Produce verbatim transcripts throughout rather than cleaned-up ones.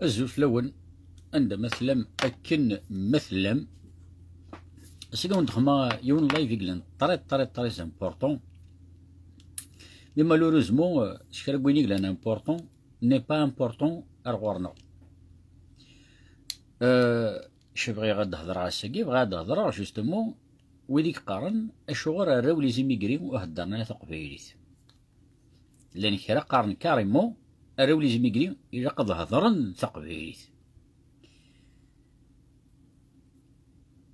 Azul fell-awen, anda ma tellam, akken ma tellam. Ass-agi wen-d-xedmeɣ yiwen live i yellan très, très, très important. Mais malheureusement, euh, s kra n wayen i yellan important, n'est pas important ar ɣur-neɣ. Euh, acu bɣiɣ ad d-hedreɣ ass-agi? Bɣiɣ ad d-hedreɣ justement wid i yeqqaren acuɣer arraw les immigrés ur heddren ara taqbaylit. Llan kra qqaren carrément arraw les immigrés ilaq ad hedren taqbaylit.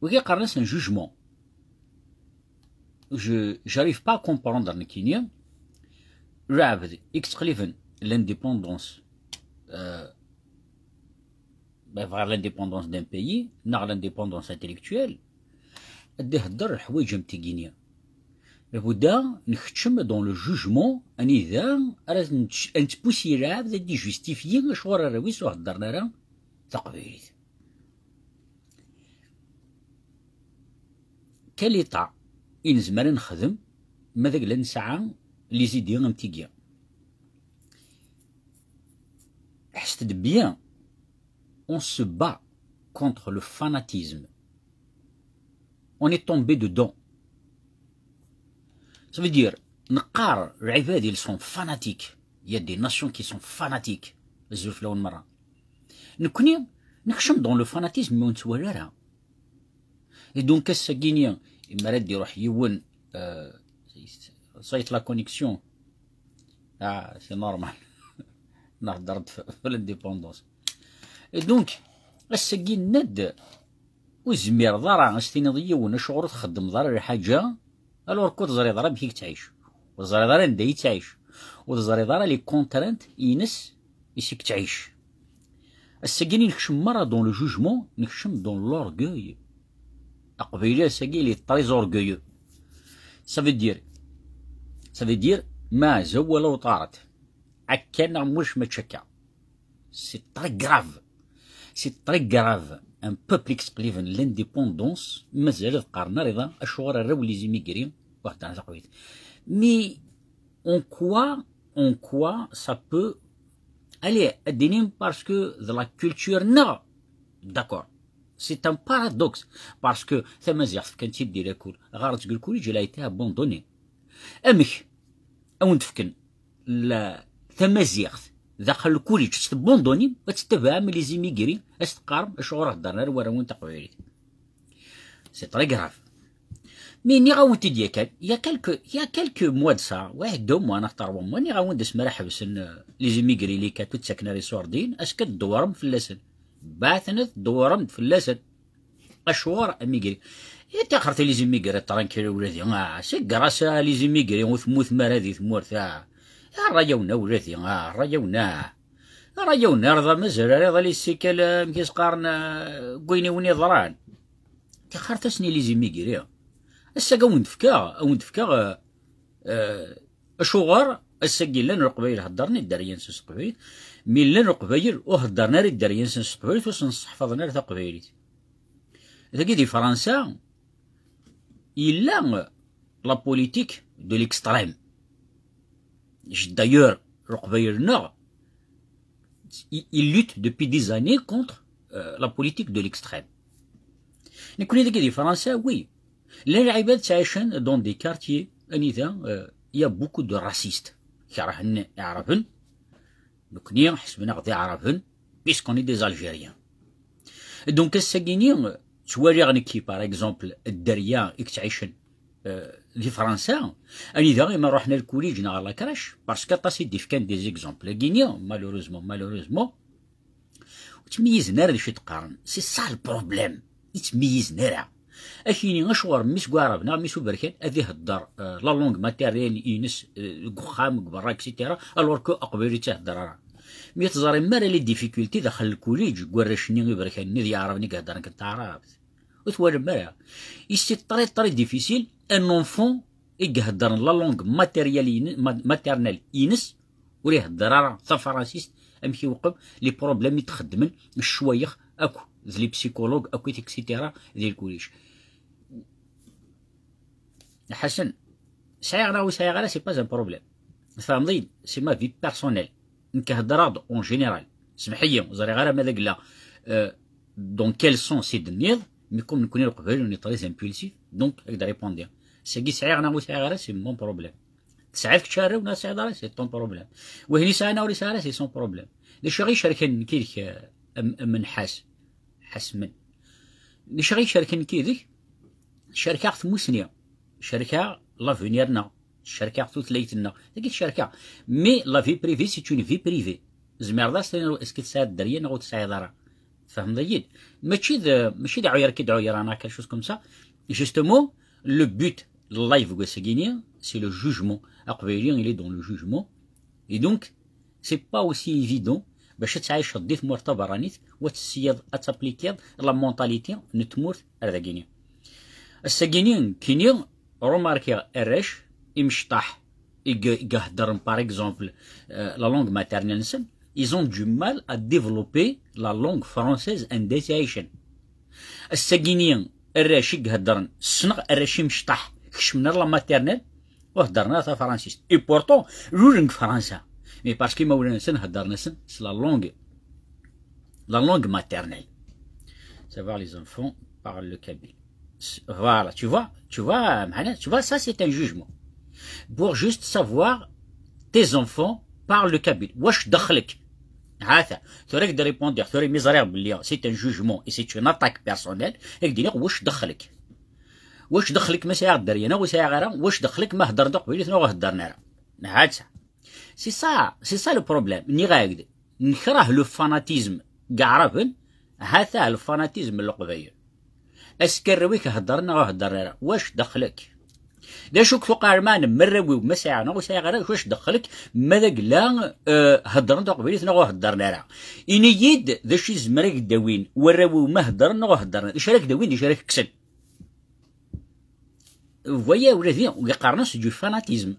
Wigi qqaren-as un jugement. Je, j'arrive pas à comprendre nekkini. Lɛebd i yettqelliben l'indépendance, euh, vers l'indépendance d'un pays, neɣ l'indépendance intellectuelle, ad d-ihedder leḥwayeǧ am tigini. Labudda nekcem dans le jugement, anida ara nett-, ad nettpusi lɛebd ad d-ijustifyi acuɣer arraw-is ur heddren ara taqbaylit. Quel état i nezmer ad nexdem ma d agla nesɛa les idées am tigi? Ḥesset-d bien, on se bat contre le fanatisme. On est tombé dedans. Ça veut dire, neqqar, lɛibad, ils sont fanatiques. Il y a des nations qui sont fanatiques. Azul fell-awen merra. Nekkni, nekcem dans le fanatisme, mais ur nettwali ara. Et donc, ass-agi-ni, imi ara d-iruḥ yiwen, euh, ça y est, la connexion. Ah, c'est normal. Nehder-d f-, f l'indépendance. Et donc, ass-agi, nenna-d, ur tezmireḍ ara ad s-tiniḍ i yiwen acuɣer ur txeddmeḍ ara lḥaǧa, alors que ur teẓriḍ ara amek i yettɛic, ur teẓriḍ ara anda i yettɛic, ur teẓriḍ ara les contraintes ines i s-yettɛic. Ass-agi nekcem merra dans le jugement, nekcem dans l'orgueil. Aqbayli ass-agi il est très orgueilleux. Ça veut dire, ça veut dire, ma zawala uṭaret. Akka neɣ mulac mačči akka. C'est très grave. C'est très grave. Un peuple i yettqelliben l'indépendance, mazal ad qqaren ara iḍ-a acuɣer arraw les immigrés ur heddren taqbaylit. Mais en quoi, en quoi ça peut aller? Ad d-inim parce que de la culture, non. D'accord. C'est un paradoxe. Parce que tamaziɣt fkan-tt-id di lakul. Ɣer-tt deg lkuliǧ, elle a été abandonnée. Amek? A wen-d-fken la tamaziɣt daxel lkuliǧ, ad tt-tbundunim, ad tettabaɛem les immigrés, ad s-teqqarem acuɣer ur heddren ara warraw-nwen taqbaylit. C'est très grave. Mais nniɣ-awen-t-id yakan, il y a quelques, il y a quelques mois de ça, waḥed deux mois neɣ trois mois, nniɣ-awen-d asmi ara ḥebsen, euh, les immigrés les quatre, ur ttaken ara iṣurdiyen, est-ce que tdewrem fell-asen? Baɛten-d, tdewrem-d fell-asen. Acuɣer immigrés? Et taxert les immigrés tranquille ula di, ah, c'est grâce à les immigrés ur temmutem ara di tmurt, ah. Ah, rray-awen ula di, ah, rray-awen, ah. Rray-awen, ar d mazal ara iḍal yessikel, amek i s-qqaren, ah, deg wayen i wen-iḍran. Tixxert-asen i les immigrés. Ass-agi a wen-d-fkeɣ, a wen-d-fkeɣ, euh, euh, acuɣer ass-agi llan Leqbayel heddren i dderya-nsen s teqbaylit, mi llan Leqbayel ur heddren ara i dderya-nsen s teqbaylit, ur sen-sseḥfaḍen ara taqbaylit. Dagi di Fransa, yella la politique de l'extrême. D'ailleurs, Leqbayel-nneɣ, ils, ils luttent depuis des années contre, euh, la politique de l'extrême. Nekkni dagi di Fransa, oui. Llan lɛibad ttɛicen dans des quartiers anida, euh, il y a beaucoup de racistes. Kerhen Iɛraben. Nekkni ḥesben-aɣ d Iɛraben, puisqu'on est des Algériens. Donc, ass-agi-ni, ttwaliɣ nekki, par exemple, dderya i yettɛicen, euh, di Fransa, anida i ma ruḥen ar lkuliǧ neɣ à la crèche, parce que aṭas i d-ifkan des exemples. Agi-ni, malheureusement, malheureusement, ur ttmeyyizen ara d acu i d-qqaren. C'est ça le problème. Ur ttmeyyizen ara. Akini, acuɣer mmi-s n Uɛrab neɣ mmi-s n uberkan ad ihedder, euh, la langue maternelle-ines, euh, deg uxxam, deg berra, et cetera, alors que aqbayli ur tt-ihedder ara? Mi teẓrim ara les difficultés daxel lkuliǧ deg warrac-nni iberkanen d Iɛraben i iheddren kan taɛrabt? Ur twalam ara? Et c'est très, très difficile, un enfant i iheddren la langue matérielle-ine-, ma-, maternelle-ines, ur ihedder ara tafransist, amek i weqqem les problèmes i d-xeddmen ccwayex akk d les psychologues akk, et cetera, di lkuliǧ. Ḥasen, sɛiɣ neɣ ur sɛiɣ ara, c'est pas un problème. Tfehmeḍ-iyi-d, c'est ma vie personnelle. Nekk heddreɣ-d en général. Semḥ-iyi, ẓriɣ ara ma d agla, euh, dans quel sens i d-tenniḍ, mais comme nekkni Leqbayel, on est très impulsif, donc ad d-répondiɣ. Sagi sɛiɣ neɣ ur sɛiɣ ara, c'est mon problème. Tesɛiḍ kečč arraw neɣ tesɛiḍ ara, c'est ton problème. Wihin yesɛa neɣ ur yesɛi ara, c'est son problème. D acu i ɣ-icerken nekk yid-k, euh, am, am Nḥas? Ḥasmen. D acu i ɣ-icerken nekk yid-k? Cerkeɣ tmusni, cerkeɣ l'avenir-nneɣ, cerkeɣ tutlayt-nneɣ, dagi tcerkeɣ. Mais la vie privée, c'est une vie privée. Tzemreḍ ad as-tiniḍ est-ce que tesɛiḍ dderya neɣ ur tesɛiḍ ara. Tfehmeḍ-iyi-d? Mačči d, mačči d aɛuyar ki d-ɛuyar neɣ quelque chose comme ça. Justement, le but n live n wass-agi-ni, c'est le jugement. Aqbayli, il est dans le jugement. Et donc, c'est pas aussi évident bac ad tɛiceḍ di tmurt taberranit, wa tessiyeḍ ad taplikiḍ la mentalité n tmurt ar dagini. Ass-agini, kini, remarkiɣ arrac imecṭaḥ i g-, i iheddren, par exemple, euh, la langue maternelle-nsen, ils ont du mal à développer la langue française anda i ttɛicen. Ass-agini, arrac i iheddren, ssneɣ arrac imecṭaḥ, kecmen ar la maternelle, ur heddren ara tafransist. Et pourtant, lulen deg Fransa. Mais parce que imawlan-nsen heddren-asen s la langue, la langue maternelle. Savoir les enfants parlent le kabyle. Voilà, tu vois, tu vois, Mohamed, tu vois, ça c'est un jugement. Pour juste savoir tes enfants parlent le kabyle. Wac dxlek? Hata, tura de répondre, tura mi ẓriɣ belli c'est un jugement et c'est une attaque personnelle, et dire wac dxlek? Wac dxlek ma sɛiɣ dderya neɣ ur sɛiɣ ara? Wac dxlek ma heddren taqbaylit neɣ ur heddren ara? Hata. C'est ça, c'est ça le problème. Nniɣ-ak-d, nekreh le fanatisme deg Iɛraben, hata le fanatisme n Leqbayel. Est-ce que arraw-ik heddren neɣ ur heddren ara? Wac dxlek? D acu-k tuqarman n warraw-iw ma sɛiɣ neɣ ur sɛiɣ ara, wac dxlek ma d agla, euh, heddren taqbaylit neɣ ur heddren ara? Ini-yi-d d acu i zemreɣ ad k-d-awin warraw-iw ma heddren neɣ ur heddren ara. D acu ara k-d-awin, d acu ara k-kksen? Vous voyez, ula d i, yeqqaren-as du fanatisme.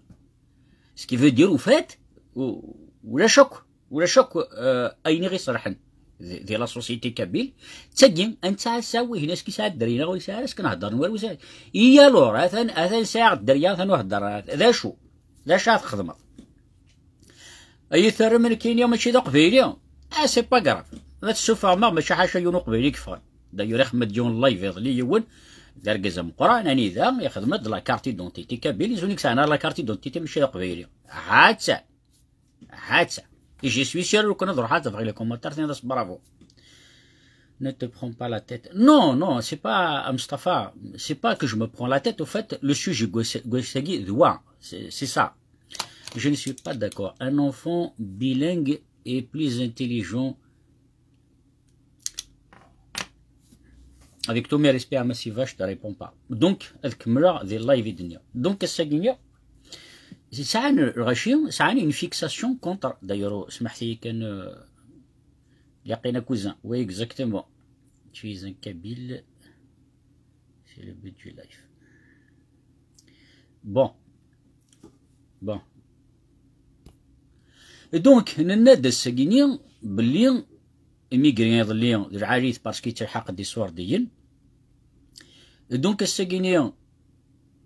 Ce qui veut dire, au fait, u-, ulac akk, ulac akk, euh, ayen i ɣ-iserḥen di, di la société kabyle. D tagi, anta asaw, wihin est-ce que yesɛa dderya neɣ ur yesɛi ara, est-ce que nehder n war ur yesɛi? I alors, atan, atan sɛiɣ dderya, atan ur hedder ara. D acu? D acu ara txedmeḍ? Ay terrem nekkini mačči d aqbayli? Ah, c'est pas grave. Ma tessufɣem-aɣ, mačči ḥaca yiwen uqbayli i yeffɣen. D'ailleurs, ixdem-d yiwen live iḍelli yiwen, d argaz ameqqran, anida, ixdem-d la carte d'identité kabyle, zun i yesɛan la carte d'identité mačči d aqbayli. Hatta! Hatta! Et je suis sûr, lukan ad ruḥeɣ ad tebɣi les commentaires, tenniḍ-as bravo. Ne te prends pas la tête. Non, non, c'est pas, à Mustapha, c'est pas que je me prends la tête. Au fait, le sujet, gos-, gos-, c'est, c'est ça. Je ne suis pas d'accord. Un enfant bilingue est plus intelligent. Avec tous mes respects à Massiva, je te réponds pas. Donc, ad kemmleɣ di live i d-nniɣ. Donc, ass-agi-nni, sɛan lɣaci, sɛan une fixation contre, d'ailleurs, smaḥt-iyi kan, euh, yaqin-a cousin, oui, exactement. Tu es un kabyle, c'est le but du live. Bon. Bon. Et donc, nenna-d ass-agi-nni belli imigri iḍelli d lɛali-t parce que yettelḥaq-d isurdiyen. Et donc, ass-agi-nni,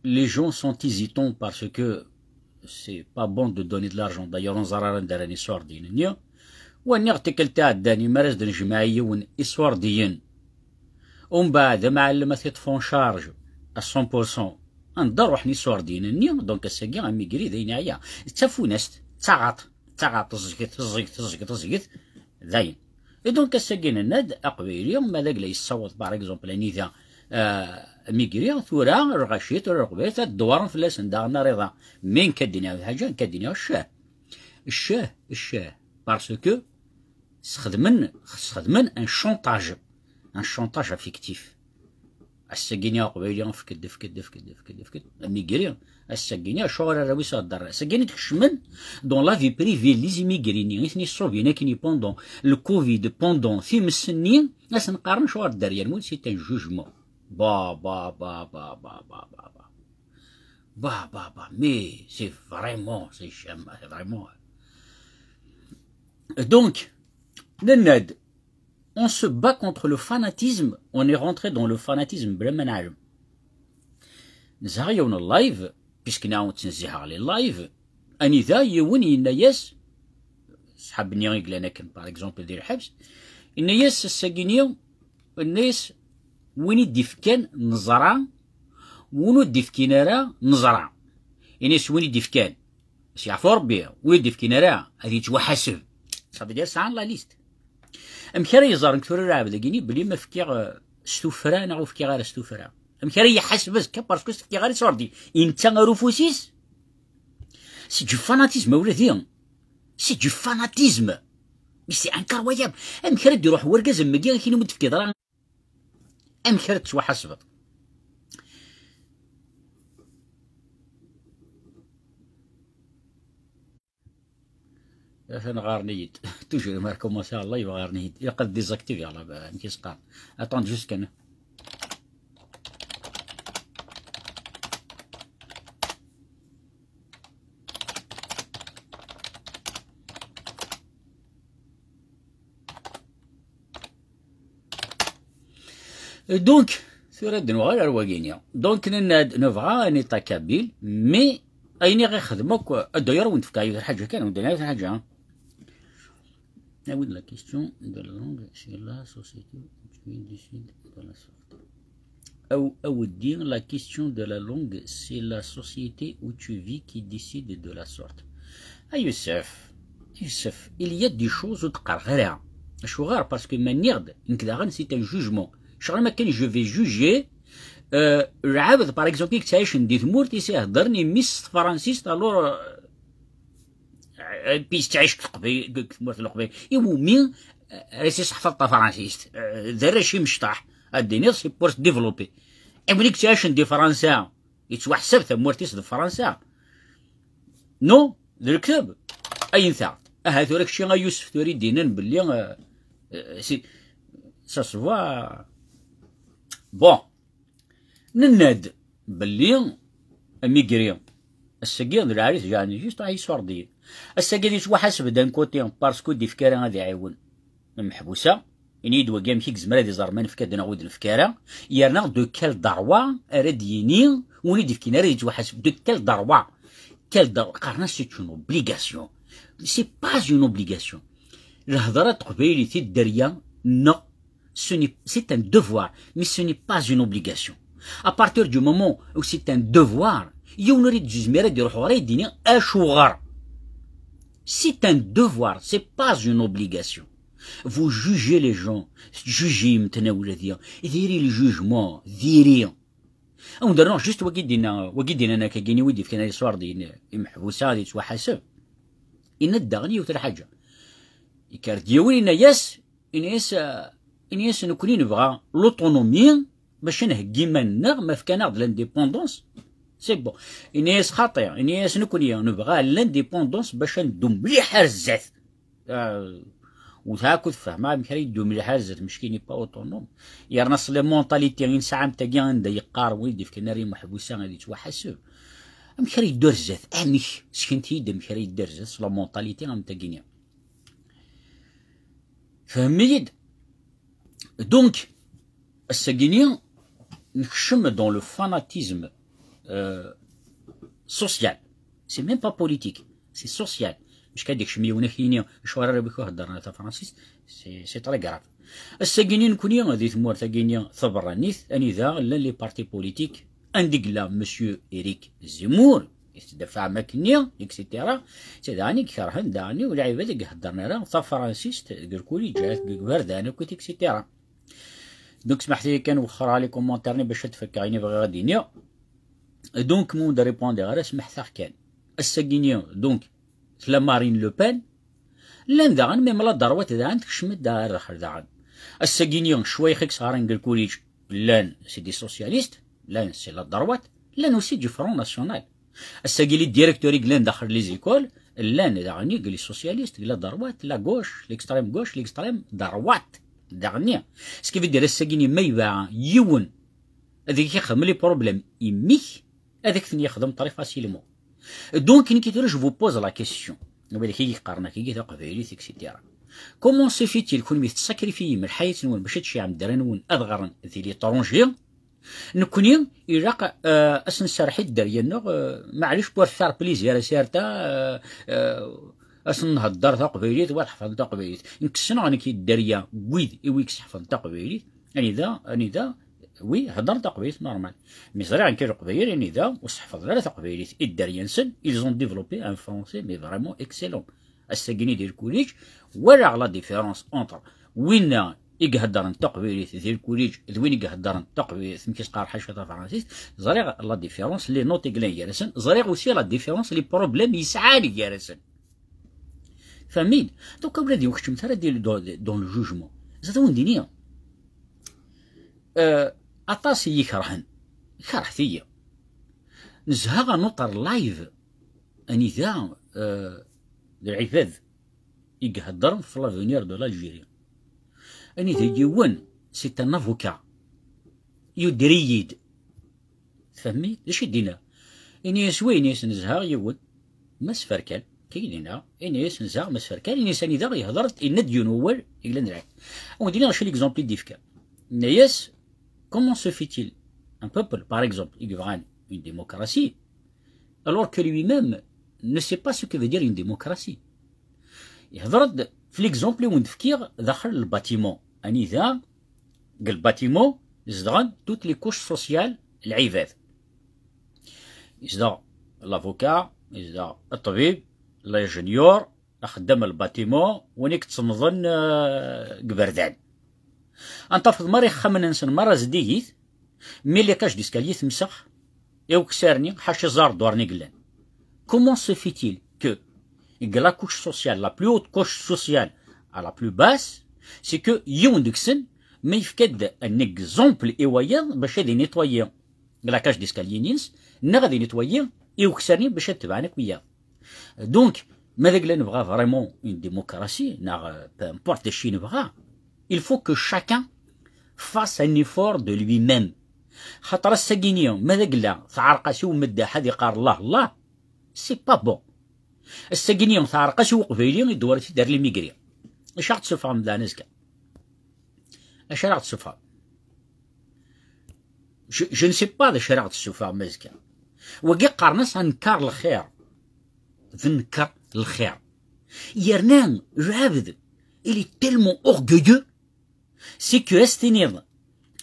les gens sont hésitants parce que c'est pas bon de donner de l'argent. D'ailleurs, ur neẓri ara anda ara isurdiyen-nni. Wa nniɣ tikkelt iɛeddan, imi ara s-d-nejmeɛ yiwen isurdiyen, umbeɛd amɛellem ad t-yeṭṭef en charge à cent pour cent, anda ruḥen isurdiyen-nni? Donc, ass-agi, imigri d ayen iɛya. D tafunast, d taɣaṭ, d taɣaṭ, ẓẓget, ẓẓget, ẓẓget, ẓẓget, dayen. Et donc, ass-agi nenna-d, aqbayli, ma d agla yessaweḍ, par exemple, anida, euh, imigri, tura, lɣaci, tura, leqbayel, ad dewwaren fell-asen daɣen ar iḍ-a. Mais nekk ad d-iniɣ lḥaǧa, nekk ad d-iniɣ ccah. Ccah, ccah. Parce que sxedmen, sxedmen un chantage. Un chantage affectif. Ass-agi-nni aqbayli, fked, fked, fked, fked, fked. Imigri, ass-agi-nni, acuɣer arraw-is heddren? Ass-agi-nni d-kecmen dans la vie privée n les immigrés-nni, i ten-iṣubin akken pendant le covid, pendant times-nni, ad sen-qqaren acuɣer dderya-nwen, c'est un jugement. Ba, ba, ba. Ba, ba, ba. Mais c'est vraiment, c'est jamais, c'est vraiment. Donc, nenna-d, on se bat contre le fanatisme, on est rentré dans le fanatisme bla ma neɛlem. Nezha yiwen n live, puisque neɣ ttnezziheɣ les lives, anida yiwen yenna-yas, s ṣṣḥab-nni i yellan akken, par exemple, di lḥebs, yenna-yas ass-agi-nni, yenna-yas, win i d-ifkan neẓra, win ur d-ifkin ara neẓra. Yenna-yas win i d-ifkan, s yeɛfu Rebbi, win ur d-ifkin ara ad yettwaḥaseb. Ça veut dire sɛan la liste. Amek ara yeẓer nekk tura lɛebd-agi-nni belli ma fkiɣ, eh, s tuffra neɣ ur fkiɣ ara s tuffra? Amek ara yi-ḥaseb azekka parce que s-fkiɣ ara iṣurdi? Inetta ar ufus-is? C'est du fanatisme a wladi. C'est du fanatisme. Mais c'est incroyable. Amek ara d-iruḥ wergaz am wagi, akken ur d-tefkiḍ ara? Amek ara tettwaḥasbeḍ? Atan ɣaren-iyi-d. Toujours ma recommencer, Allah yebɣa ɣaren-iyi-d. Ilaq ad désactiver, Allah, amek i s-qqaren. Attends juste kan. Donc, tura ad nuɣal ar wagini. Donc, nenna-d, nebɣa un État kabyle, mais ayen i ɣ-ixdem akk, d'ailleurs, wen-d-fkeɣ yiwet lḥaǧa kan, wen-d-nniɣ yiwet lḥaǧa. Awi-d la question de la langue, c'est la société qui décide de la sorte. Aw-, awi-d la question de la langue, c'est la société où tu vis qui décide de la sorte. Ah, Youssef, Youssef, il y a des choses ur d-qqareɣ ara. Acuɣer? Parce que ma nniɣ-d, nekk daɣen, c'est un jugement. Ccɣel ma kan, je vais juger, euh, lɛebd, par exemple, i yettɛicen di tmurt, i s-iheddren i mmi-s s tefransist, alors, euh, euh, puis yettɛic deg Leqbayel, deg tmurt n Leqbayel. Iwumi, euh, ara s-iseḥfaḍ tafransist? Euh, d arrac imecṭaḥ. Ad d-tiniḍ, c'est pour se développer. Iwumi i yettɛicen di Fransa, yettwaḥsab tamurt-is d Fransa. Non, d lekdeb. Ayen ta. Aha, tura kečči a Yusef, tura i d-yennan belli, euh, euh, si, ça se voit. Bon, nenna-d belli amigri, ass-agi d lɛali tejɛen juste ay iṣurdiyen. Ass-agi ad yettwaḥaseb d'un côté parce que ur d-ifki ara ad iɛiwen lmeḥbus-a. Ini-yi-d wagi amek i yezmer ad iẓer ma nefka-d neɣ ur d-nefki ara? Yerna de quel droit ara d-yini win i d-ifkin ara yettwaḥaseb? De quel droit? Quel droit? Qqaren-as c'est une obligation. C'est pas une obligation. Lhedra n teqbaylit i dderya, non, ce n'est, c'est un devoir, mais ce n'est pas une obligation. À partir du moment où c'est un devoir, yiwen ur d-yezmir ad iruḥ ɣer-i ad d-yini acuɣer. C'est un devoir, c'est pas une obligation. Vous jugez les gens, jugez-m tnawla-di, diri le jugement, diri. Awen-d rnuɣ juste wagi d-inna, wagi d-inna akka gini, wid yefkan ayeṣṣur d imeḥbus-a ad yettwaḥaseb. Inna-d daɣen yiwet lḥaǧa. Yekker-d yiwen, inna-yas, inna-yas, euh, inna-yas, nekkni nebɣa l'autonomie bac ad nheggi iman-nneɣ, ma fkan-aɣ-d l'indépendance, c'est bon. Inna-yas xaṭi, inna-yas nekkni nebɣa l'indépendance bac ad neddu mliḥ ar zdat. Ah, ur tesɛi akud fehmeɣ amek ara yeddu mliḥ ar zdat, meckin n'est pas autonome. Yerna s la mentalité i nesɛa am tagi anda yeqqar win d-yefkan ara imeḥbus-a ad yettwaḥaseb. Amek ara yeddu ar zdat? Amek? Seknet-iyi-d amek ara yeddu ar zdat s la mentalité am tagi-nni. Fhem-iyi-d. Donc, ass-agi-nni, nekcem dans le fanatisme, euh, social. C'est même pas politique, c'est social. Meckin ad ikcem yiwen ad k-yini acuɣer ara bik heddren tafransist, c'est, c'est très grave. Ass-agi-nni nekni di tmurt-agi-nni taberranit, anida llan les partis politiques, anda i yella Monsieur Eric Zemmour, yettdafaɛ am akken-nni, et cetera. D daɣen i ikerhen daɣen i lɛibad i iheddren ara tafransist deg lkuliǧat, deg iberdan akk, et cetera. Donc, smaḥet-iyi kan, wexxreɣ les commentaires-nni bac ad d-fakkeɣ ayen i bɣiɣ ad d-iniɣ. Donc, ma ur d-répondiɣ ara, smaḥet-aɣ kan. Ass-agi-nni, donc, tella Marine Le Pen, llan daɣen, même la droite daɣen, tekcem-d ar daxel daɣen. Ass-agi-nni, ccwayx i yesɣaren deg lkuliǧ, llan, c'est des socialistes, llan, c'est la droite, llan aussi du Front National. Ass-agi, les directeurs i yellan daxel les écoles, llan daɣen i les socialistes, la droite, la gauche, l'extrême gauche, l'extrême droite, daɣen. Ce qui veut dire, ass-agi-nni ma yebɛa yiwen ad ak-ixdem les problèmes i mmi-k, ad ak-ten-yexdem très facilement. Donc, nekki tura, je vous pose la question. Wid i yi-yeqqaren akka, taqbaylit, et cetera. Comment se fait-il, kunwi tettsakrifiyim lḥayat-nwen bac ad tceyyɛem ddra-nwen ad ɣren di l'étranger? Nekkni, ilaq, euh, ad s-nserreḥ i dderya-nneɣ, euh, maɛlic, pour faire plaisir à certains, euh, euh, Asen nhedder taqbaylit, wa tḥefḍen taqbaylit. Nekk ssneɣ nekk i dderya n wid i wi yesḥefḍen taqbaylit, anida, anida, wi heddren taqbaylit normal. Mi ẓriɣ nekk leqbayel, anida ur sḥefḍen ara taqbaylit. I dderya-nsen, ils ont développé un français, mais vraiment excellent. Ass-agi-ni di lkuliǧ, walaɣ la différence entre winna i iheddren taqbaylit di lkuliǧ d win i iheddren taqbaylit, mi k-isqar ḥaca tafransist, ẓriɣ la différence, les notes i yellan gar-asen, ẓriɣ aussi la différence, les problèmes yesɛan gar-asen. Fahmin? Donc, ula d keččem ara di, dans, dans le jugement. Zad wen-d-iniɣ, euh, aṭas i yi-kerhen. Kerhet-iyi. Nezha à notre live, anida, euh, d lɛibad i iheddren f l'avenir de l'Algérie. Anida yiwen, c'est un avocat. Yuder-iyi-d. Tfehmem-iyi? D acu i d-yenna? Ini-as, wi, ini-as, nezha yiwen, Mass Ferkal, akka i d-yenna, ini-as, nezha Mass Ferkal, ini-as, anida yehder, yenna-d yiwen wawal, i yellan d lɛib. Ad wen-d-iniɣ acu l'exemple i d-yefka. Yenna-as, comment se fait-il, un peuple, par exemple, i yebɣan une démocratie, alors que lui-même ne sait pas ce que veut dire une démocratie. Yehder-d f l'exemple i wen-d-fkiɣ daxel le bâtiment. Anida, deg le bâtiment, zedɣen toutes les couches sociales, lɛibad. Yezdeɣ l'avocat, yezdeɣ ṭṭbib, l'ingénieur, axeddam le bâtiment, win i yettennḍen, euh, deg iberdan. Ad tafeḍ merra ixxamen-nsen merra zeddigit, mi les cages d'escalier temsex, i ukessar-nni, ḥaca iẓar ddwar-nni yellan. Comment se fait-il que, deg la couche sociale, la plus haute couche sociale à la plus basse, c'est que yiwen deg-sen ma yefka-d un exemple i wayeḍ bac ad initwayi la cage d'escalier-nni-ines, neɣ ad initwayi i ukessar-nni bac ad tebɛen akk wiyaḍ. Donc, ma d agla nebɣa vraiment une démocratie, neɣ, euh, peu importe acu i nebɣa, il faut que chacun fasse un effort de lui-même. Xaṭer ass-agi-ni, ma d agla teɛreq-as i umeddaḥ ad iqqar Allah, Allah, c'est pas bon. Ass-agi-ni teɛreq-as i uqbayli, i d-wara-t-id ar l'immigré. Acu ara ɣ-d-tessufɣem daɣen azekka? Acu ara ɣ-d-tessufɣem? Je, je ne sais pas d acu ara ɣ-d-tessufɣem azekka. Wagi qqaren-as anekkeṛ lxir. D nnekkeṛ lxir. Yerna lɛebd, il est tellement orgueilleux, c'est que as-tiniḍ,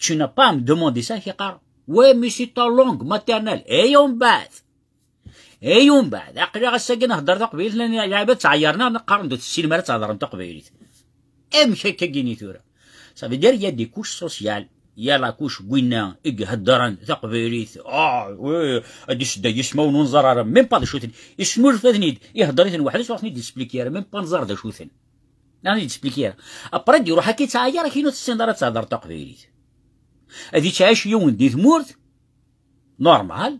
tu n'as pas à me demander ça, ak-iqqar, ouais, mais c'est ta langue maternelle. Et umbeɛd? Et umbeɛd, aql-aɣ ass-agi nhedder taqbaylit, llan lɛibad ttɛeyyiṛen-aɣ, qqaren-d ur tessinem ara ad thedrem taqbaylit. Amek akka-gini tura? Ça veut dire, il y a des couches sociales. Il y a la couche n winna i iheddren taqbaylit. Ah, oui, ad isdayyi ismawen ur nẓer ara. Même pas d acu-ten. Isnulfa-ten-id. Ihedder-iten weḥd-s, ur ten-id-ispliki ara. Même pas nẓer d acu-ten. Ur ten-id-ispliki ara. Après, ad iruḥ akka yettɛeyyiṛ, akken ur tessineḍ ara ad thedreḍ taqbaylit. Ad ittɛic yiwen di tmurt, normal.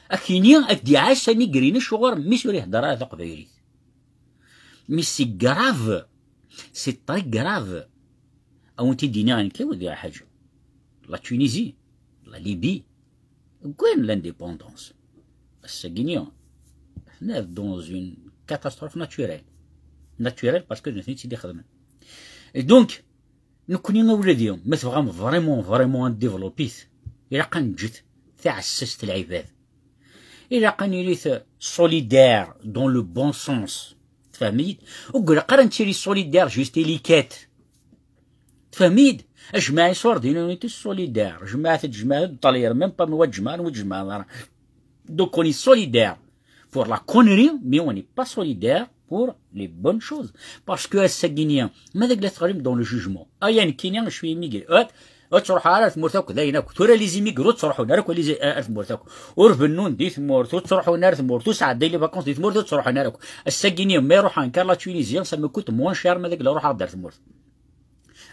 Akini ad d-iɛac aniger-ines uɣur mmi-s ur ihedder ara taqbaylit. Mais c'est grave, c'est très grave. Ad wen-t-id-iniɣ nekk, ad d-iɛac. La Tunisie, la Libye, wwin l'indépendance. Ass-agi-ni, on est dans une catastrophe naturelle. Naturelle parce que d nutni i tt-id-ixedmen. Et donc, nekkni a wladi, ma tebɣam vraiment, vraiment ad développit, ilaq ad neǧǧet taɛessast lɛibad. Ilaq ad nilit solidaire dans le bon sens. Tfehmem-iyi-d? Ur ilaq ara ad nettili solidaire juste i likat. Tfehmem-iyi-d? Ajmaɛ iṣur din, on était solidaire. Jmaɛet, jmaɛet, ṭalyar, même pas mi wa jmaɛ, wa jmaɛ. Donc on est solidaire pour la connerie, mais on n'est pas solidaire pour les bonnes choses. Parce que ass-agi-ni, ma d agla teɣlim dans le jugement. Aya nekkini, je suis immigré. Ur ttruḥu ara ar tmurt akk, d ayen akk. Tura les immigrés ur ttruḥun ara akk, les, ar tmurt akk. Ur bennun di tmurt, ur ttruḥun ar tmurt, ur sɛedday les vacances di tmurt, ur ttruḥun ara akk. Ass-agi-ni, ma iruḥ nker la Tunisie, ça me coûte moins cher ma d agla ruḥeɣ-d ar tmurt.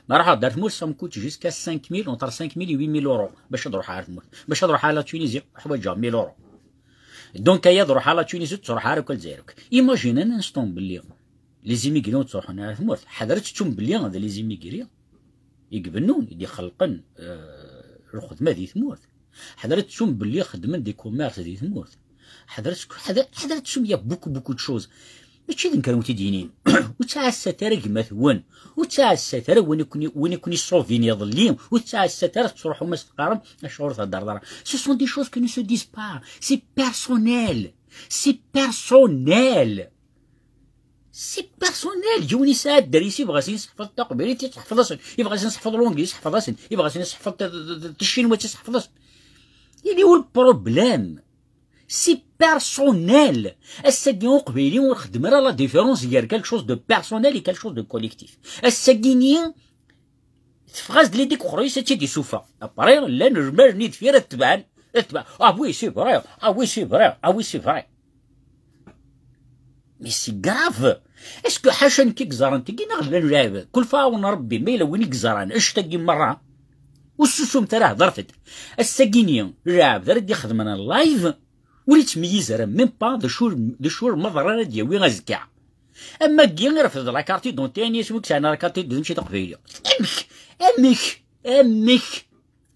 Ma ruḥeɣ-d ar tmurt, ça me coûte jusqu'à cinq mille, entre cinq mille et huit mille euros. Bac ad ruḥeɣ ar tmurt. Bac ad ruḥeɣ ar la Tunisie, ḥwaǧeɣ mille euros. Donc, aya ad ruḥeɣ ar la Tunisie, ur ttruḥ ara akk ar Lezzayer akk. Imagine un instant belli les immigrés ur ttruḥun ara ar tmurt. Ḥadret ad tettum belli d les immigrés i ibennun, i d-ixelqen, euh, lxedma di tmurt. Ḥadret ad tettum belli xeddmen des commerces di tmurt. Ḥadret, ḥadret, ḥadret ad tettum, il y a beaucoup, beaucoup de choses. Mačči d nekk ara wen-t-id-yinin. Ur ttɛassat ara gma-twen. Ur ttɛassat ara win i ken-, win i ken-iṣubin iḍelli. Ur ttɛassat ara tettruḥum ad s-teqqarem acuɣer ur theddreḍ ara. Ce sont des choses qui ne se disent pas. C'est personnel. C'est personnel. C'est personnel. Yiwen yesɛa dderya-s, yebɣa ad sen-yesseḥfeḍ taqbaylit, yesseḥfeḍ-asen. Yebɣa ad sen-yesseḥfeḍ l'anglais, yesseḥfeḍ-asen. Yebɣa ad sen-yesseḥfeḍ ta-, ta-, ta-, taccinwat, yesseḥfeḍ-asen. Il est où le problème? C'est personnel. Ass-agi uqbayli ur xeddem ara la différence gar quelque chose de personnel et quelque chose de collectif. Ass-agi-ni teffeɣ-as-d l'idée deg uxerrus, ad tt-id-isuffeɣ. Après, llan lmal-nni deffir ad tebɛen, ad tebɛen. Ah oui, c'est vrai. Ah oui, c'est vrai. Ah oui, c'est vrai. Mais c'est grave. Est-ce que ḥaca nekk i yeẓran tigi neɣ llan lɛibad? Kul fa awen Rebbi, ma yella win i yeẓran, annect-agi merra, ur ssusum ara, hedret-d. Ass-agi-ni, lɛebd ara d-ixedmen en live, ur yettmeyyiz ara même pas d acu, d acu lmaḍer ara d-yawi azekka. Am wagi irfed la carte d'identité, ani asmi i yesɛan la carte d'identité taqbaylit. Amek? Amek? Amek?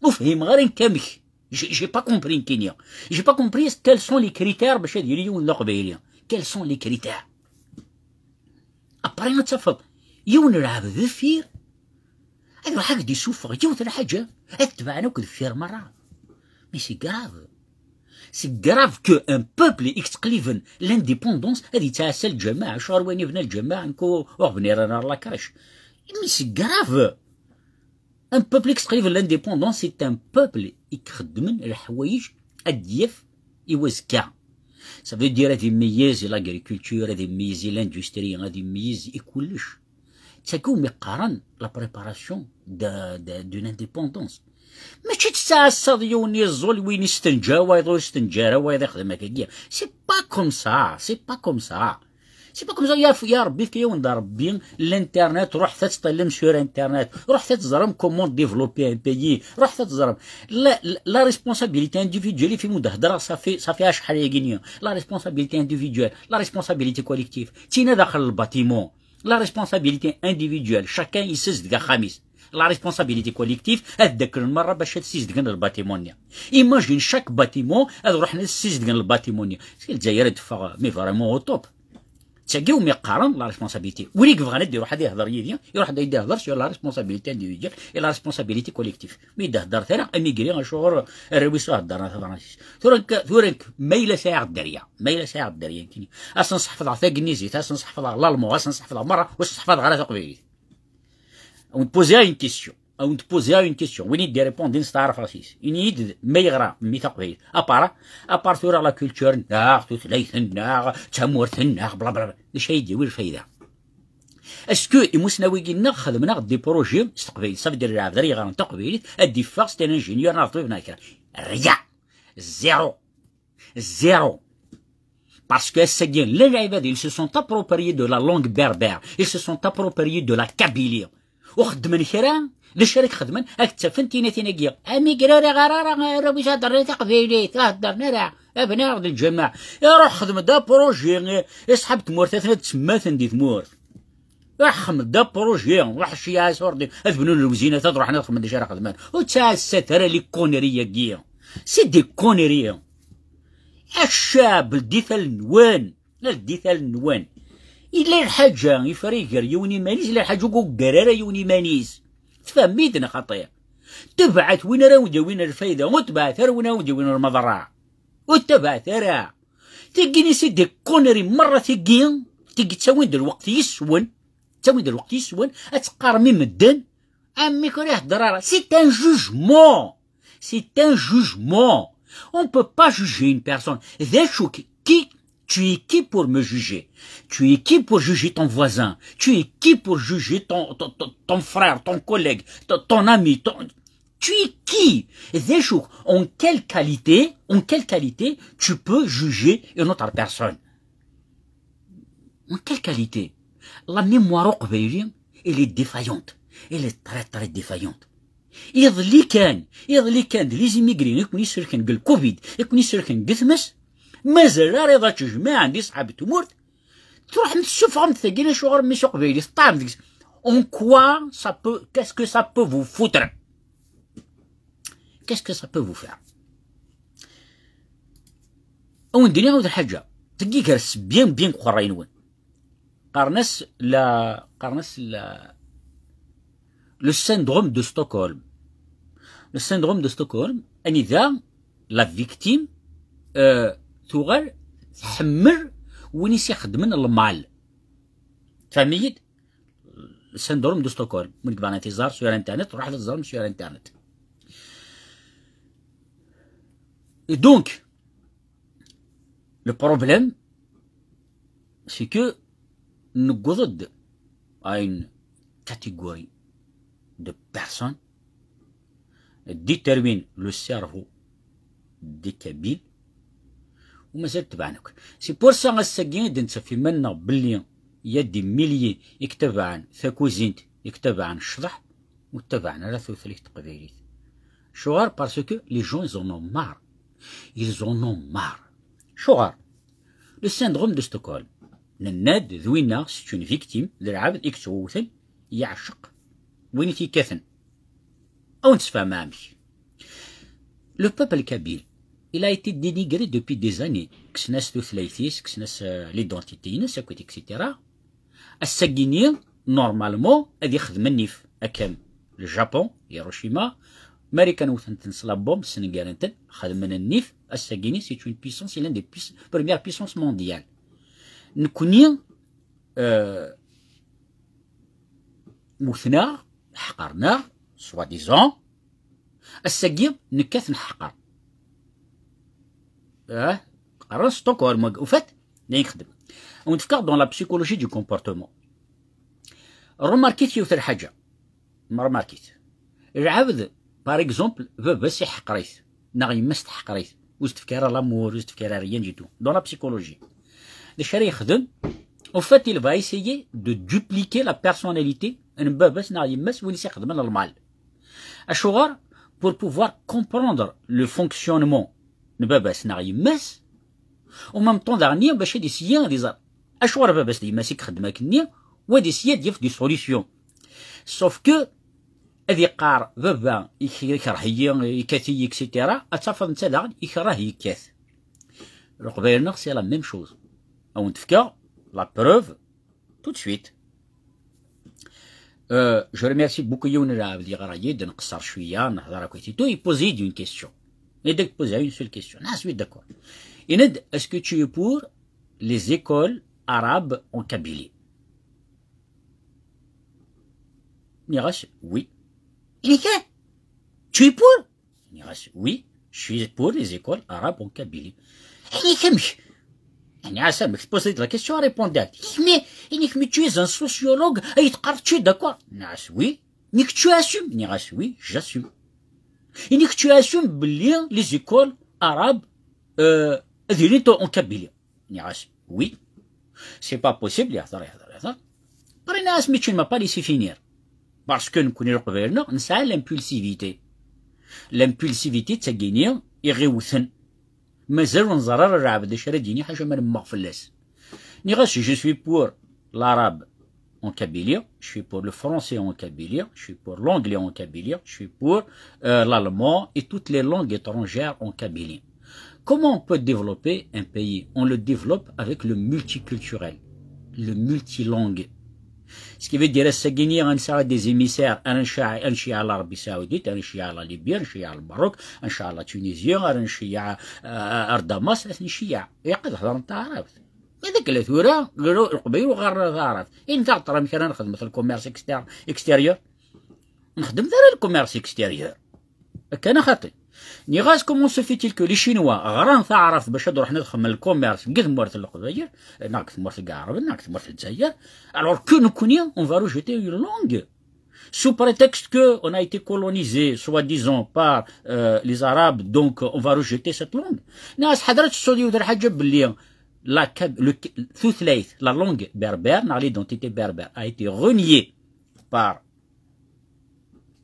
Ur fhimeɣ ara nekk amek. J'ai j'ai pas compris nekkini. J'ai pas compris quels sont les critères bac ad yili yiwen d aqbayli. Quels sont les critères? Après ad tafeḍ yiwen lɛebd deffir, ad iruḥ ad k-d-isuffeɣ yiwet lḥaǧa, ad tebɛen akk deffir merra. Mais c'est grave. C'est grave que un peuple i yettqelliben l'indépendance ad yettɛassa lǧameɛ. Acuɣer wayen yebna lǧameɛ nekk ur ur ɣ-bniɣ ara la crèche? Mais c'est grave. Un peuple i yettqelliben l'indépendance, c'est un peuple i ixeddmen leḥwayeǧ ad d-yaf i wazekka. Ça veut dire ad imeyyez i l'agriculture, ad imeyyez i l'industrie, ad imeyyez i kullec. D tagi umi qqaren la préparation de, de, d'une indépendance. Mačči tettɛassaḍ yiwen yeẓẓul, win istenǧa, wayeḍ ur istenǧa ara, wayeḍ ixdem akkagi. C'est pas comme ça, c'est pas comme ça. C'est pas comme ça, ya, ya Rebbi, fka-yawen-d Rebbi l'internet, ruḥet ad tṭillem sur internet, ruḥet ad teẓrem comment développer un pays, ruḥet ad teẓrem. La, la, la responsabilité individuelle, i fi mu d-heddreɣ, ça fait, ça fait acḥal ayagi-nni. La responsabilité individuelle, la responsabilité collective. Tina daxel le bâtiment. La responsabilité individuelle, chacun yessazdeg axxam-is. La responsabilité collective, ad ddaklen merra bac ad ssizdgen le bâtiment-nni. Imagine chaque bâtiment ad ruḥen ad ssizdgen le bâtiment-nni. Si Lezzayer ad d-teffeɣ, mais vraiment au top. D tagi umi qqaren la responsabilité. Win i yebɣan ad d-iruḥ ad ihder yid-i, iruḥ ad d-ihder sur la responsabilité individuelle et la responsabilité collective. Mi d-heddret ara, amigri, acuɣer arraw-is ur heddren ara tafransist? Tura nekk, tura nekk, ma yella sɛiɣ dderya, ma yella sɛiɣ dderya nekkini, ad sen-seḥfḍeɣ tagnizit, ad sen-seḥfḍeɣ l'allemand, ad sen-seḥfḍeɣ merra, ur sen-seḥfḍeɣ ara taqbaylit. Ad wen-poser une question. Ad wen-poser une question. Win i d-irépondin s taɛrabt-is. Ini-yi-d ma yeɣra mmi taqbaylit. À part, à part tura la culture-nneɣ, tutlayt-nneɣ, tamurt-nneɣ, bla bla bla. D acu ay d-yawi lfayda? Est-ce que imusnawi-nneɣ xedmen-aɣ des projets s teqbaylit? Ça veut dire lɛebd ara yeɣran taqbaylit, ad d-iffeɣ c'est un ingénieur neɣ ṭṭbib neɣ kra. Rien. Zéro. Zéro. Parce que ass-agi, llan lɛibad, ils se sont appropriés de la langue berbère, ils se sont appropriés de la Kabylie. Ur xeddmen kra, d acu ara k-xedmen? Ad k-ttafen tinatin-agi. Amigri ur iɣar ara arraw-is ad heddren taqbaylit, ur heddren ara. Abni d lǧameɛ. Iruḥ xedmen-d apruji, iṣḥab tmurt, atna d tsemmaten di tmurt. Ruḥ xdem-d apruji, ruḥ ceyyeɛ asurdi, ad bnun lewzinat, ad ruḥen ad xedmen d acu ara xedmen. Ur ttɛassat ara les conneries-agi. C'est des conneries. A ccab, ldit allen-nwen, ldit allen-nwen. Yella lḥaǧa ifra iger yiwen iman-is, yella lḥaǧa ur yeggar ara yiwen iman-is. Tfehmem-iyi-d neɣ xaṭi? Tebɛet win ara wen-d-yawin lfayda, ur tebɛet ara win ara wen-d-yawin lmeḍra. Ur ttabaɛet ara. Tigi-nni c'est des conneries merra tigi, tigi ttawin-d lweqt yis-wen, ttawin-d lweqt yis-wen, ad teqqarem i medden, amek ur ihedder ara. C'est un jugement. C'est un jugement. On peut pas juger une personne. D acu-k, qui, tu es qui pour me juger? Tu es qui pour juger ton voisin? Tu es qui pour juger ton, ton, ton, ton frère, ton collègue, ton, ton ami, ton, tu es qui? D acu-k? En quelle qualité, en quelle qualité tu peux juger une autre personne? En quelle qualité? La mémoire uqbayli, elle est défaillante. Elle est très, très défaillante. Iḍelli kan, iḍelli kan, d les immigrés i ken-iselken deg lcovid, i ken-iselken deg tmes, mazal ara iḍ ad tejmaɛen d iṣḥab tmurt, truḥem tessuffɣem-d tagi, acuɣer mmi-s uqbayli teṭṭɛem deg-s? En quoi ça peut, qu'est-ce que ça peut vous foutre? Qu'est-ce que ça peut vous faire? Ad wen-d-iniɣ yiwet lḥaǧa, tagi gers bien, bien deg uqerray-nwen. Qqaren-as la, qqaren-as la, le syndrome de Stockholm. Le syndrome de Stockholm, anida la victime, euh, tuɣal tḥemmel win i s-ixeddmen lmal. Tfehmem-iyi-d? Le syndrome de Stockholm. Win yebɣan ad t-iẓer sur internet, ruḥet ad teẓrem sur internet. Et donc, le problème, c'est que newweḍ-d à une catégorie de personnes détermine le cerveau des Kabyles, u mazal tebɛen akk. C'est pour ça, ass-agi i d-nettaf iman-nneɣ belli il y a des milliers i itabaɛen takuzint, i itabaɛen ccḍeḥ, ur ttabaɛen ara tutlayt taqbaylit. Acuɣer? Parce que les gens, ils en ont marre. Ils en ont marre. Acuɣer? Le syndrome de Stockholm. Nenna-d d winna, c'est une victime, d lɛebd i yettwewten, yeɛceq win i t-yekkaten. Ad wen-d-sfehmeɣ amek. Le peuple kabyle, il a été dénigré depuis des années. Kksen-as tutlayt-is, kksen-as, euh, l'identité-ines, akk, et cetera. Ass-agi-ni, normalement, ad ixdem nnif. Akken le Japon, Hiroshima, Marikan wten-ten s la bombe, snegaren-ten, xedmen nnif. Ass-agi-ni, c'est une puissance, c'est l'une des puiss-, premières puissances mondiales. Nekkni, euh, wten-aɣ, ḥeqren-aɣ, soi-disant. Ass-agi, nekkat neḥqer. Ah, qqaren Stockholm, ufat, d ayen yexdem. Ad wen-d-fkeɣ dans la psychologie du comportement. Remarquez-t yiwet lḥaǧa. Remarquez-t. Lɛebd, par exemple, baba-s iḥqer-it, neɣ yemma-s teḥqer-it, ur s-tefki ara l'amour, ur s-tefki ara rien du tout. Dans la psychologie. D acu ara yexdem? En fait, il va essayer de dupliquer la personnalité n baba-s neɣ yemma-s, win i s-ixedmen lmal. Acuɣer? Pour pouvoir comprendre le fonctionnement n baba-s neɣ yemma-s, en même temps daɣen bac ad iseyyi ad iẓer acuɣer baba-s d yemma-s i ixeddem akkenni, u ad iseyyi ad yaf des solutions. Sauf que ad iqqar baba ik-, ikreh-iyi, ikkat-iyi, et cetera, ad tafeḍ netta daɣen ikreh yekkat. Leqbayel-nneɣ, c'est la même chose. Ad wen-d-fkeɣ la preuve tout de suite. Euh, je remercie beaucoup yiwen n lɛebd yeɣra-yi-d, nqeṣṣer cwiya, nehḍer akk et tout, il pose une question. Et donc, il pose une seule question. Ah, je suis d'accord. Yenna-d, est-ce que tu es pour les écoles arabes en Kabylie? Nniɣ-as, oui. Yenna-k, tu es pour? Nniɣ-as, oui, je suis pour les écoles arabes en Kabylie. Yenna-k, amek? Nniɣ-as, amek? Tposeḍ-iyi-d la question, répondez-ak. Yenna-k, mais, yenna-k, mais tu es un sociologue, ay teqqareḍ tu es d'accord? Nniɣ-as, oui. Yenna-k, tu assumes? Nniɣ-as, oui, j'assume. Yenna-k, tu assumes belli les écoles arabes, euh, ad ilint en Kabylie? Nniɣ-as, oui. C'est pas possible, yehḍer, yehḍer, yehḍer. Après, nniɣ-as, mais tu ne m'as pas laissé finir. Parce que nekkni Leqbayel-nneɣ nesɛa l'impulsivité. L'impulsivité d tagini i ɣ-iwten. Mazal ur neẓer ara lɛebd d acu ara d-yini ḥaca ma nemmeɣ fell-as. Nniɣ-as, je suis pour l'arabe en Kabylie, je suis pour le français en Kabylie, je suis pour l'anglais en Kabylie, je suis pour, euh, l'allemand et toutes les langues étrangères en Kabylie. Comment on peut développer un pays? On le développe avec le multiculturel, le multilangue. Ce qui veut dire, ass-agi-ni, ad nesɛu des émissaires, ad nceyyeɛ, ad nceyyeɛ l'Arabie Saoudite, ad nceyyeɛ la Libye, ad nceyyeɛ le Maroc, ad nceyyeɛ la Tunisie, ad nceyyeɛ, euh, ar Damas, ad nceyyeɛ. Ilaq ad heḍren taɛrabt. Ma d akka tura, Leqbayel ur ɣaren ara taɛrabt. Ini-aɣ-d tura amek ara nexdem le commerce exter-, extérieur. Nexdem ara le commerce extérieur. Akka neɣ xaṭi? Nniɣ-as, comment se fait-il que les Chinois ɣran taɛrabt bac ad ruḥen ad xedmen le commerce deg tmurt n Leqbayel, neɣ deg tmurt n Iɛraben, neɣ deg tmurt n Lezzayer, alors que nekkni, on va rejeter une langue sous prétexte que on a été colonisé, soi-disant, par, euh, les Arabes, donc, euh, on va rejeter cette langue. Nniɣ-as, ḥader ad tessuḍ yiwet lḥaǧa belli la, le, tutlayt, la langue berbère, neɣ l'identité berbère a été reniée par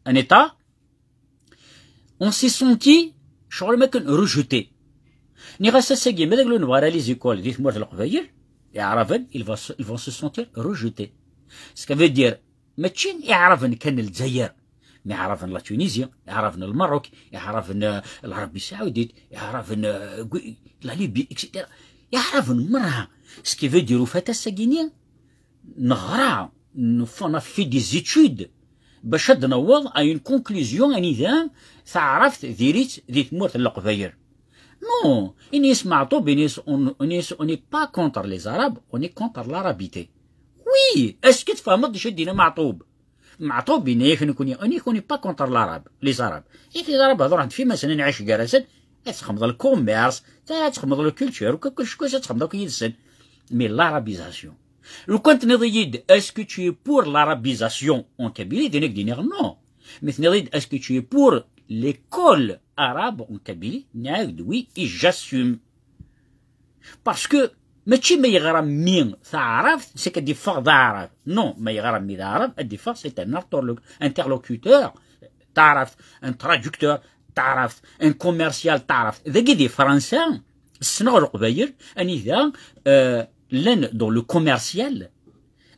un État, on s'est senti, ccɣel ma kan, rejeté. Nniɣ-as, ass-agi, ma d aglu nebɣa ara les écoles di tmurt n Leqbayel, Iɛraben, ils vont se, ils vont se sentir rejetés. Ce qui veut dire, mačči Iɛraben kan n Lezzayer, mais Iɛraben n la Tunisie, Iɛraben n Lmerruk, Iɛraben n, euh, l'Arabie Saoudite, Iɛraben n, euh, Gui-, la Libye, et cetera. Iɛraben merra. Ce qui veut dire, ufat ass-agi-ni, neɣra, nef-, on a fait des études bac ad naweḍ à une conclusion anida taɛrabt diri-tt di tmurt n Leqbayel. Non, Inis Meɛṭub, Inis, on, Inis, on n'est pas contre les Arabes, on est contre l'arabité. Oui, Oui, est-ce que tfehmeḍ d acu i d-yenna Meɛṭub? Meɛṭub yenna-yak nekkni, nekkni pas contre l'arabe, les arabes. Yak les arabes hḍuren fi ma snin nɛic gar-asen, ad txedmeḍ le commerce, ad txedmeḍ le culture, kullec kullec ad txedmeḍ akk yid-sen. Mais l'arabisation. Lukan tenniḍ-iyi-d, est-ce que tu es pour l'arabisation en Kabylie? Din ak d-iniɣ non. Mais tenniḍ-iyi-d, est-ce que tu es pour l'école arabe en Kabylie? Nniɣ-ak-d oui, et j'assume. Parce que mačči ma yeɣra mmi taɛrabt, c'est que ad yeffeɣ d aɛrab. Non, ma yeɣra mmi d aɛrab, ad yeffeɣ, c'est un interlo-, interlocuteur taɛrabt, un traducteur taɛrabt, un commercial taɛrabt. Dagi di Fransa, ssneɣ Leqbayel, anida, euh, llan dans le commercial,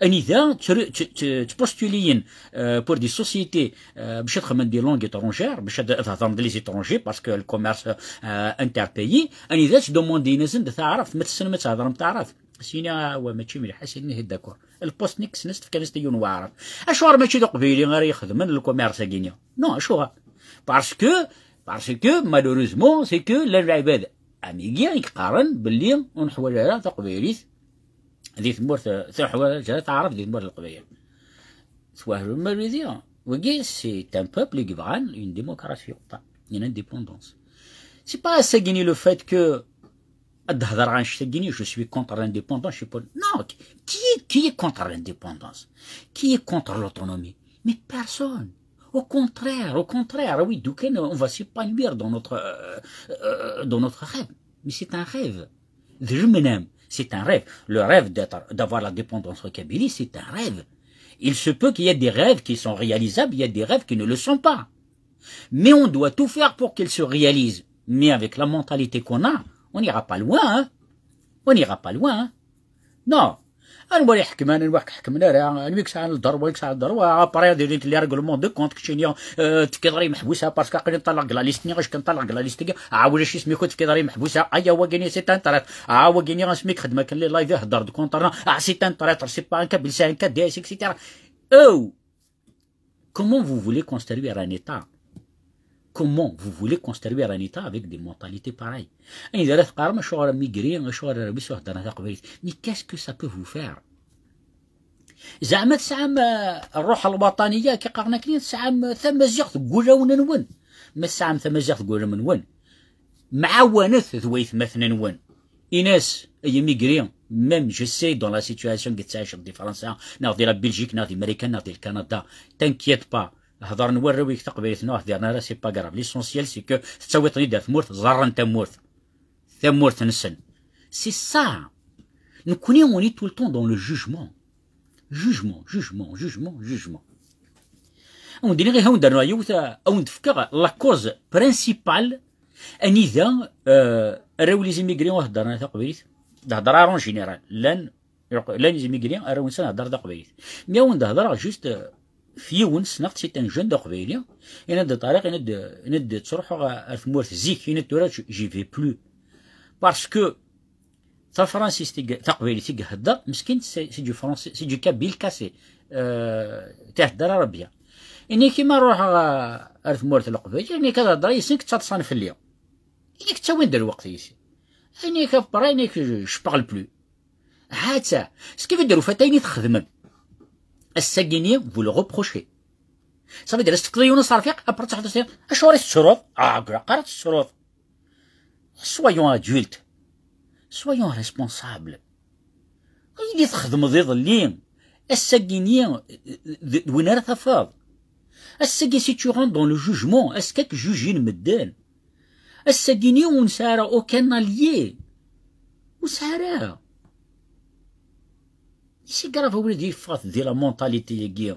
anida ttru-, tt-, tt-, ttpostuliyen, euh, pour des sociétés, euh, bac ad xedmen des langues étrangères, bac ad, ad hedren d les étrangers, parce que le commerce, euh, interpays, anida ttdemandin-asen d taɛrabt, ma tessnem ad thedrem taɛrabt. Sini, ah, wa mačči mliḥ, sini, d'accord. Lpost-nni kksen-as, tefkan-as-t i yiwen waɛrab. Acuɣer mačči d aqbayli ara ixedmen le commerce-agi-nni? Non, acuɣer? Parce que, parce que, malheureusement, c'est que llan lɛibad am igi i yeqqaren belli ur neḥwaǧ ara taqbaylit di tmurt, ur neḥwaǧ ara taɛrabt di tmurt n Leqbayel. Twehmem a Lydia? Wagi, c'est un peuple i yebɣan une démocratie, une indépendance. C'est pas ass-agi-nni le fait que ad d-hedreɣ annect-agi-nni, je suis contre l'indépendance, je suis pour, non, qui est, qui est contre l'indépendance? Qui est contre l'autonomie? Mais personne. Au contraire, au contraire, oui, donc, on va s'épanouir dans notre, euh, euh, dans notre rêve. Mais c'est un rêve. D lmenam, c'est un rêve. Le rêve d'être, d'avoir l'indépendance en Kabylie, c'est un rêve. Il se peut qu'il y ait des rêves qui sont réalisables, il y a des rêves qui ne le sont pas. Mais on doit tout faire pour qu'ils se réalisent. Mais avec la mentalité qu'on a, on n'ira pas loin, hein. On n'ira pas loin, hein. Non. Anwa i iḥekmen, anwa i ḥekmen ara, anwa i yesɛan lderwa, i yesɛan lderwa, après ad ilint les règlements de compte, keččini, euh, tefkiḍ ara imeḥbus-a, parce que aql-i nṭalleɣ deg la liste-nni, acku nṭalleɣ deg la liste-agi, ah, ulac isem-ik ur tefkiḍ ara imeḥbus-a, aya wagini c'est un traître, ah, wagini asmi yexdem akken les live ihedder-d contre-neɣ, ah, c'est un traître, c'est pas un kabyle, c'est un K D S, et cetera. Oh! Comment vous voulez construire un État? Comment vous voulez construire un État avec des mentalités pareilles? Anida ara teqqarem acuɣer amigri, acuɣer arabis ur heddren taqbaylit? Mais qu'est-ce que ça peut vous faire? Zeɛma tesɛam, euh, ṛṛuḥ lwaṭaniya, akka qqaren akken, tesɛam tamaziɣt deg wulawen-nwen? Ma tesɛam tamaziɣt deg wulawen-nwen, mɛawanet d waytmaten-nwen. Ini-as, ay imigri, même je sais dans la situation i tettɛiceḍ di Fransa, neɣ di la Belgique, neɣ di Marikan, neɣ di Kanada, t'inquiète pas. Hedren warraw-ik taqbaylit neɣ ur heddren ara, c'est pas grave. L'essentiel, c'est que tettawiḍ-ten-id ar tmurt, ẓerren tamurt. Tamurt-nsen. C'est ça. Nekkni, on est tout le temps dans le jugement. Jugement, jugement, jugement, jugement. Awen-d-iniɣ, ihi, awen-d-rnuɣ yiwet, awen-d-fkeɣ la cause principale anida, euh, arraw n les immigrés ur heddren ara taqbaylit. D hḍra en général. Llan, llan les immigrés, arraw-nsen heddren taqbaylit. Mais awen-d-hedreɣ juste, euh, f yiwen, ssneɣ-t, c'est un jeune d aqbayli. Yenna-d Ṭariq, yenna-d, yenna-d ttruḥuɣ ar tmurt zik, yenna-d tura j'y vais plus. Parce que tafransist i, taqbaylit i ihedder, meskin, c'est, c'est du français, c'est du kabyle cassé. Euh, tehedder arabya. Ini-k, ma ruḥeɣ, euh, ar tmurt n Leqbayel, ini-k ad hedreɣ yis-sen, ad ttaḍsan fell-i. Ini-k, ttawin-d lweqt yis-i. Ini-k, après, ini-k, je, je parle plus. Ha-tt-a, ce qui veut dire, ufat ayen i txedmem. Ass-agi-nni, vous le reprochez. Ça veut dire, as-tefkeḍ i yiwen userfiq, après ad teḥḍeḍ, acuɣer i tettruḍ? Ah, ur ilaq ara ad tettruḍ. Soyons adultes. Soyons responsables. Ayen i txedmeḍ iḍelli, ass-agi-nni, d, d win ara tafeḍ. Ass-agi, si tu rentres dans le jugement, ass-agi ad k-jujin medden. Ass-agi-nni ur nesɛi ara aucun allié. Ur nesɛi ara. C'est grave, a wladi, ffɣet di la mentalité-agi.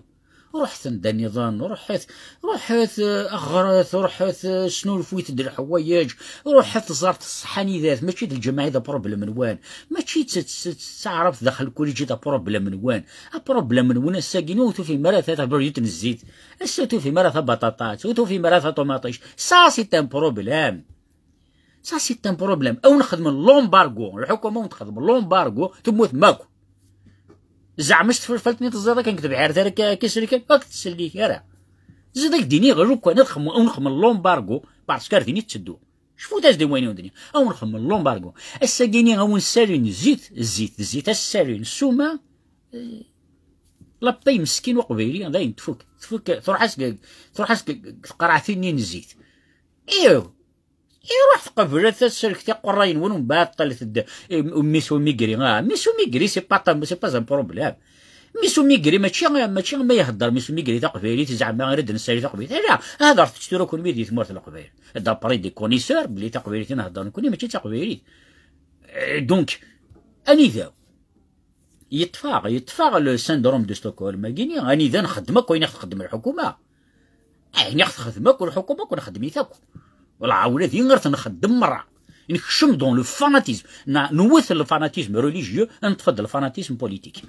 Ruḥet anda nniḍen, ruḥet, ruḥet, eh, ɣret, ruḥet, eh, snulfuyet-d leḥwayeǧ, ruḥet ẓret ṣṣeḥ anida-t, mačči d lǧameɛ i d apṛublem-nwen, mačči d, d, d taɛrabt daxel lkulij i d apṛublem-nwen. Apṛublem-nwen ass-agi ur tufim ara ta tabrudit n zzit, ass ur tufim ara tabaṭaṭat, ur tufim ara taṭumaṭic. Ça, c'est un problème. Ça, c'est un problème. Awen xedmen l'embargo. Lḥukuma awen texdem l'embargo, temmutem akk. Zeɛma s tfalfalt-nni teẓẓiḍ akken deg tebḥirt ara k-, k-isellken, ur k-tsellek ara. Ziḍ ak-d-iniɣ, lukan ad xedmen, awen xedmen l'embargo, parce que ar din i tetteddu. Cfut-as-d i wayen i wen-d-nniɣ. Awen xedmen l'embargo. Ass-agi-nni awen ssalin zzit, zzit, zzit, as ssalin ssuma, eh, La paix meskin uqbayli, dayen tfuk, tfuk, truḥ-as deg, truḥ-as deg, deg tqerɛtin-nni n zzit. Iw, iruḥ tqabel taserkt iqerray-nwen, umbeɛd ṭṭalet-d, eh, Miss Umigri. Ah, Miss Umigri, c'est pas, c'est pas un problème. Miss Umigri, mačči, mačči ma ihedder Miss Umigri taqbaylit, zeɛma ara d-nessali taqbaylit. Ala, hedret tura kunwi di tmurt n Leqbayel. D'après des connaisseurs, belli taqbaylit i nhedder nekni, mačči d taqbaylit. Eh, donc, anida? Yeṭṭef-aɣ, yeṭṭef-aɣ le syndrome de Stockholm, agini, anida nxeddem akk ayen i ɣ-txeddem lḥukuma. Ayen i ɣ-txeddem akk lḥukuma, akk nxeddem-it akk. Wala, ula d inger t-nxeddem merra. Nekcem dans le fanatisme. Na, nwet le fanatisme religieux, neṭṭef-d le fanatisme politique.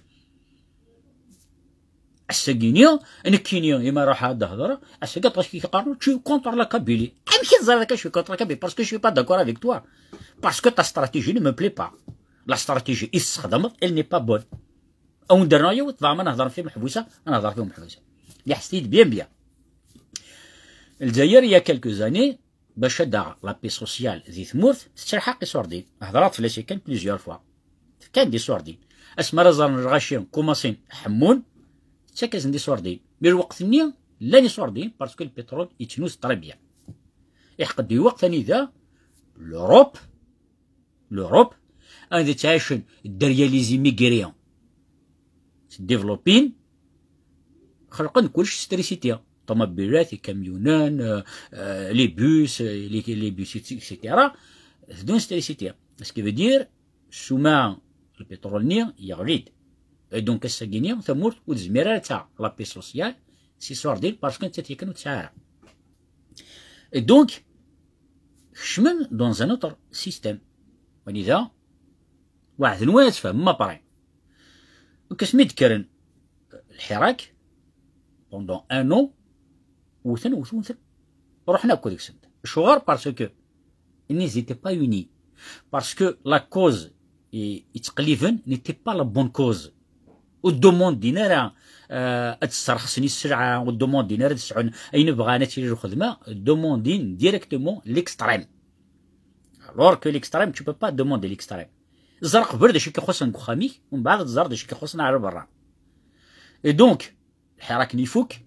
Ass-agini, nekkini, imi ruḥeɣ ad d-hedreɣ, ass-agi aṭas i k-qqaren, tu es contre la Kabylie. Amek i teẓriḍ akka je suis contre la Kabylie? Parce que je suis pas d'accord avec toi. Parce que ta stratégie ne me plaît pas. La stratégie i tessexdameḍ, elle n'est pas bonne. Awen-d-rreɣ yiwet, tebɣam ad nehder ɣef imeḥbus-a, ad nehder ɣef imeḥbus-a. Yeḥbes-iyi-d bien bien. Lezzayer, il y a quelques années, bac ad d-taɣ la paix sociale di tmurt, tettelḥaq iṣurdiyen. Hedreɣ-d fell-as yakan plusieurs fois. Fkan-d iṣurdiyen. Asmi ara ẓren lɣaci kumaṣin ḥemmun, tettak-asen-d iṣurdiyen. Mais lweqt-nni, llan iṣurdiyen, parce que le pétrole yettnuz très bien. Iḥeq-d i lweqt anida l'Europe, l'Europe, anida ttɛicen dderya les immigrés, ttdéveloppin, xelqen kullec s trisiti. Ṭumubilat, ikamyunen, euh, euh, les bus, euh, les, les bus, et cetera. Teddun s trisiti. Ce qui veut dire, ssuma, lpiṭrul-nni yeɣli-d. Et donc, ass-agi-nni, tamurt ur tezmir ara ad taɣ la paix sociale, s iṣurdiyen, parce que nettat yakan ur tesɛi ara. Et donc, kecmen dans un autre système. Wanida, waɛden waya tfehmem après. Donc, asmi d-kkren lḥirak, pendant un an, wten, wten, wten. Ruḥen akk deg-sent. Acuɣer? Parce que ils n'étaient pas unis. Parce que la cause i, yettqelliben n'était pas la bonne cause. Ur demandin ara, euh, ad sserxsen i sselɛa, ur demandin ara ad sɛun ayen bɣan ad tili lxedma, demandin directement l'extrême. Alors que l'extrême, tu peux pas demander l'extrême. Ẓer qbel d acu i k-ixuṣṣen deg uxxam-ik, umbeɛd ad tẓer d acu i k-ixuṣṣen ar berra. Et donc, lḥirak-nni ifuk,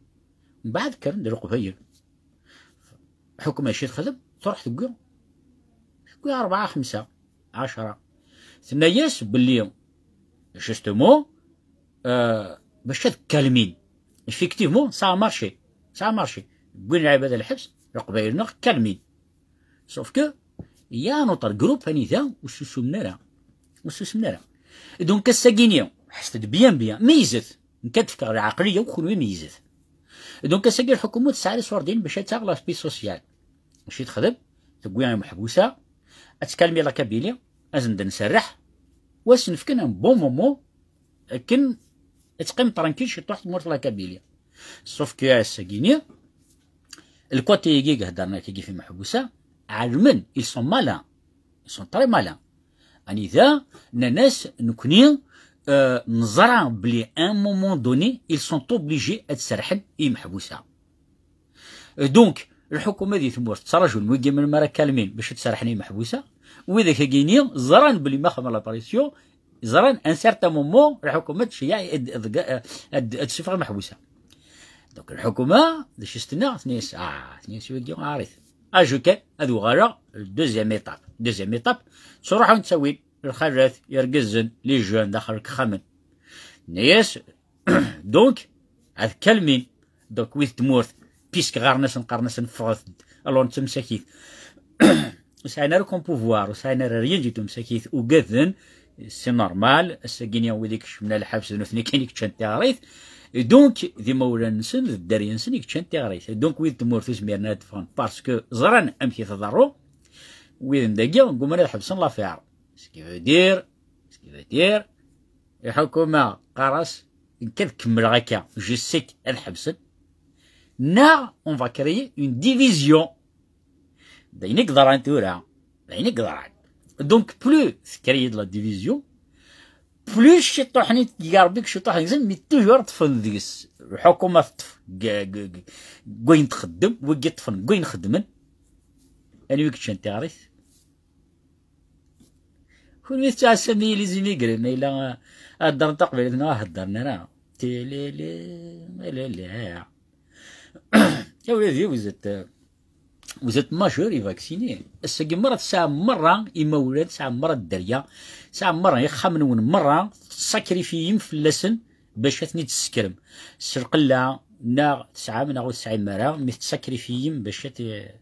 mbeɛd kkren-d Leqbayel. Lḥukuma acu texdem? Truḥ tewwi, tewwi rebɛa, xemsa, ɛecra. Tenna-yas belli, justement, euh, bac ad kkalmin. Effectivement, ça a marché. Ça a marché. Wwin lɛibad lḥebs, Leqbayel-nneɣ kkalmin. Sauf que, il y a un autre groupe anida ur ssusumen ara. Ur ssusumen ara. Donc, ass-agi-nni, ḥesset-d bien, bien. Meyyzet. Nekk ad d-fkeɣ lɛaqliya, u kenwi meyyzet. Donc, ass-agi lḥukuma ur tesɛi ara iṣurdiyen bac ad taɣ la paix sociale. Acu i texdem? Tewwi imeḥbus-a, ad tkalmi la Kabylie, ad sen-d-nserreḥ, u ad sen-fken un bon moment, akken ad teqqim tranquille ciṭuḥ tmurt la Kabylie. Sauf que ass-agi-nni, lkwaṭi-agi i iheddren akka ɣef imeḥbus-a, ɛelmen, ils sont malins. Ils sont très malins. Anida, nnan-as, nekni, euh, neẓra belli à un moment donné, ils sont obligés ad serrḥen i imeḥbus-a. Euh, donc, lḥukuma di tmurt ttraǧun wigi melmi ara kalmin bac ad serrḥen i imeḥbus-a. Widak-agi-nni ẓran belli ma xedmen la pression, ẓran un certain moment lḥukuma tceyyeɛ ad, ad, ad, ad tessufeɣ imeḥbus-a. Donc, lḥukuma, d acu i s-tenna? Tenna-yas, ah, tenna-yas, wigi, ɛarit. Aju kan, ad uɣaleɣ, deuxième étape. Deuxième étape, ttruḥun ttawin lxalat, irgazen, les jeunes, daxel n yexxamen. Tenna-yas, donc, ad kalmin. Donc, wid tmurt, puisque ɣaren-asen, qqaren-asen, ffɣet-d. Alors, netta msakit. Ur sɛin ara aucun pouvoir, ur sɛin ara rien du tout, msakit, ugaden, c'est normal, ass-agi-nni wid i ikecmen ɣer lḥebs d nutni kan i yeččan tiɣrit, et donc, d imawlan-nsen, d dderya-nsen i yeččan tiɣrit. Et donc, wid tmurt ur zmiren ad ffɣen, parce que ẓran amek i tḍerru, wid n dagi, gguman ad ḥebsen l'affaire. Ce qui veut dire, ce qui veut dire, lḥukuma qqar-as, nekk ad kemmleɣ akka, je sais que ad ḥebsen, neɣ on va créer une division. D ayen i yeḍran tura. D ayen i yeḍran. Donc, plus tecrée-d la division, plus ciṭuḥ-nni yeɛreq deg ciṭuḥ deg-sen, mais toujours ṭṭfen deg-s. Lḥukuma teṭṭef deg, deg, deg, deg wayen txeddem, wigi ṭṭfen deg wayen xeddmen. Anwa i yeččan tiɣrit? Kunwi tettɛassam-iyi les immigrés, ma yella, ah, heddren taqbaylit neɣ ur heddren ara. les, les, les, les, les. Ya ولادي, vous êtes, vous êtes majeurs et vaccinés. Ass-agi merra tesɛam merra imawlan, tesɛam merra dderya, tesɛam merra ixxamen-nwen merra, tettsakrifiyim fell-asen bac ad ten-id-tessekrem. S lqella, neɣ tesɛam neɣ ur tesɛim ara, mi tettsakrifiyim bac ad t-,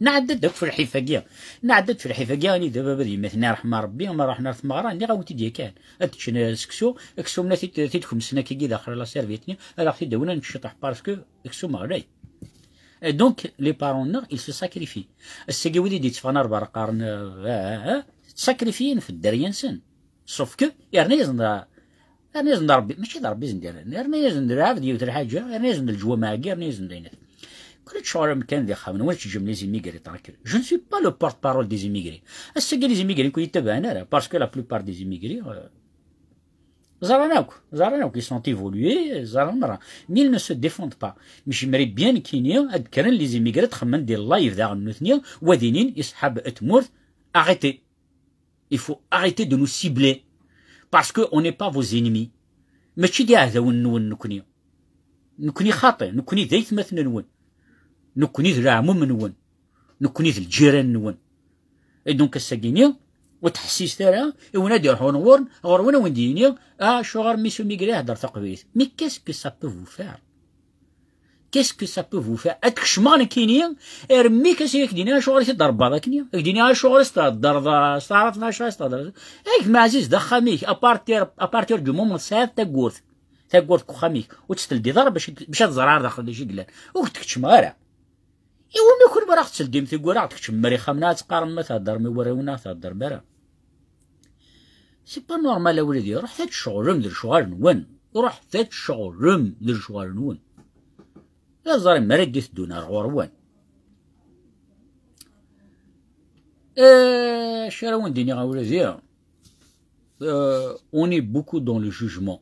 nɛedda-d akk f lḥif-agi. Nɛedda-d f lḥif-agi, anida baba d yemma-tneɣ, ṛeḥma Ṛebbi, ma ruḥen ar tmeɣra, nniɣ-awen-t-id yakan. Ad ččen, eh, seksu, aksum-nna tid, tid kemsen akkagi daxel la serviette-nni, ad aɣ-t-id-awin, ad nečč ciṭuḥ, parce que aksum ɣlay. Et donc, les parents-nneɣ, ils se sacrifient. Ass-agi, wid i d-yetteffɣen ar berra qqaren, eh, eh, eh, ttsakrifyin f dderya-nsen. Sauf que, yerna-yasen-d, yerna-yasen-d Ṛebbi, mačči d Ṛebbi i sen-d-yerran, yerna-yasen-d lɛebd yiwet lḥaǧa, yerna-yasen-d leǧwameɛ-agi, yerna-yasen-d ayen. Kul ccɣel amkan d ixxamen, ur teǧǧem les immigrés tranquilles. Je ne suis pas le porte-parole des immigrés. Ass-agi, les immigrés, ur yi-ttabaɛen ara, parce que la plupart des immigrés, euh, ẓran akk, ẓran akk, ils sont évolués, ẓran merra. Mais ils ne se défendent pas. Mais j'aimerais bien nekkini ad d-kkren les immigrés, ad xemmen des lives daɣen nutni, u ad inin, iseḥḥab n tmurt, arrêtez. Il faut arrêter de nous cibler. Parce que on n'est pas vos ennemis. Mačči d iɛdawen-nwen nekkni. Nekkni xaṭi, nekkni d aytmaten-nwen. Nekkni d leɛmum-nwen. Nekkni d lǧiran-nwen. Et donc, ass-agi-ni, ur ttḥessiset ara i win ad d-iruḥun ɣur-, ɣur-wen, ad wen-d-yini, ah, acuɣer mmi-s n umigri ihedder taqbaylit? Mais qu'est-ce que ça peut vous faire? Qu'est-ce que ça peut vous faire? Ad kecmeɣ nekkini, ar mmi-k as-, ad k-d-iniɣ acuɣer i t-id-trebbaḍ akkenni? Ad k-d-iniɣ acuɣer i s-theddreḍ, s taɛrabt neɣ acuɣer i s-theddreḍ? Ay gma ɛziz, d axxam-ik, à partir, à partir du moment tesɛiḍ tawwurt, tawwurt deg uxxam-ik, ur tt-teldiḍ ara bac, bac ad ẓreɣ ar daxel d acu i yellan. Ur k-d-keččmeɣ ara. Iwumi kunwi ara ɣ-teldim tiwwura, ɣ-d-keččem ar ixxamen, ad teqqarem ma theddrem i warraw-nwen, ad theddrem ara? C'est pas normal, a wladi. Ruḥet ad tceɣlem d lecɣal-nwen. Ruḥet ad tceɣlem d lecɣal-nwen. La ẓrim ara d-iteddun ar ɣur-wen. Eh, acu ara wen-d-iniɣ, a wladi? Euh, on est beaucoup dans le jugement.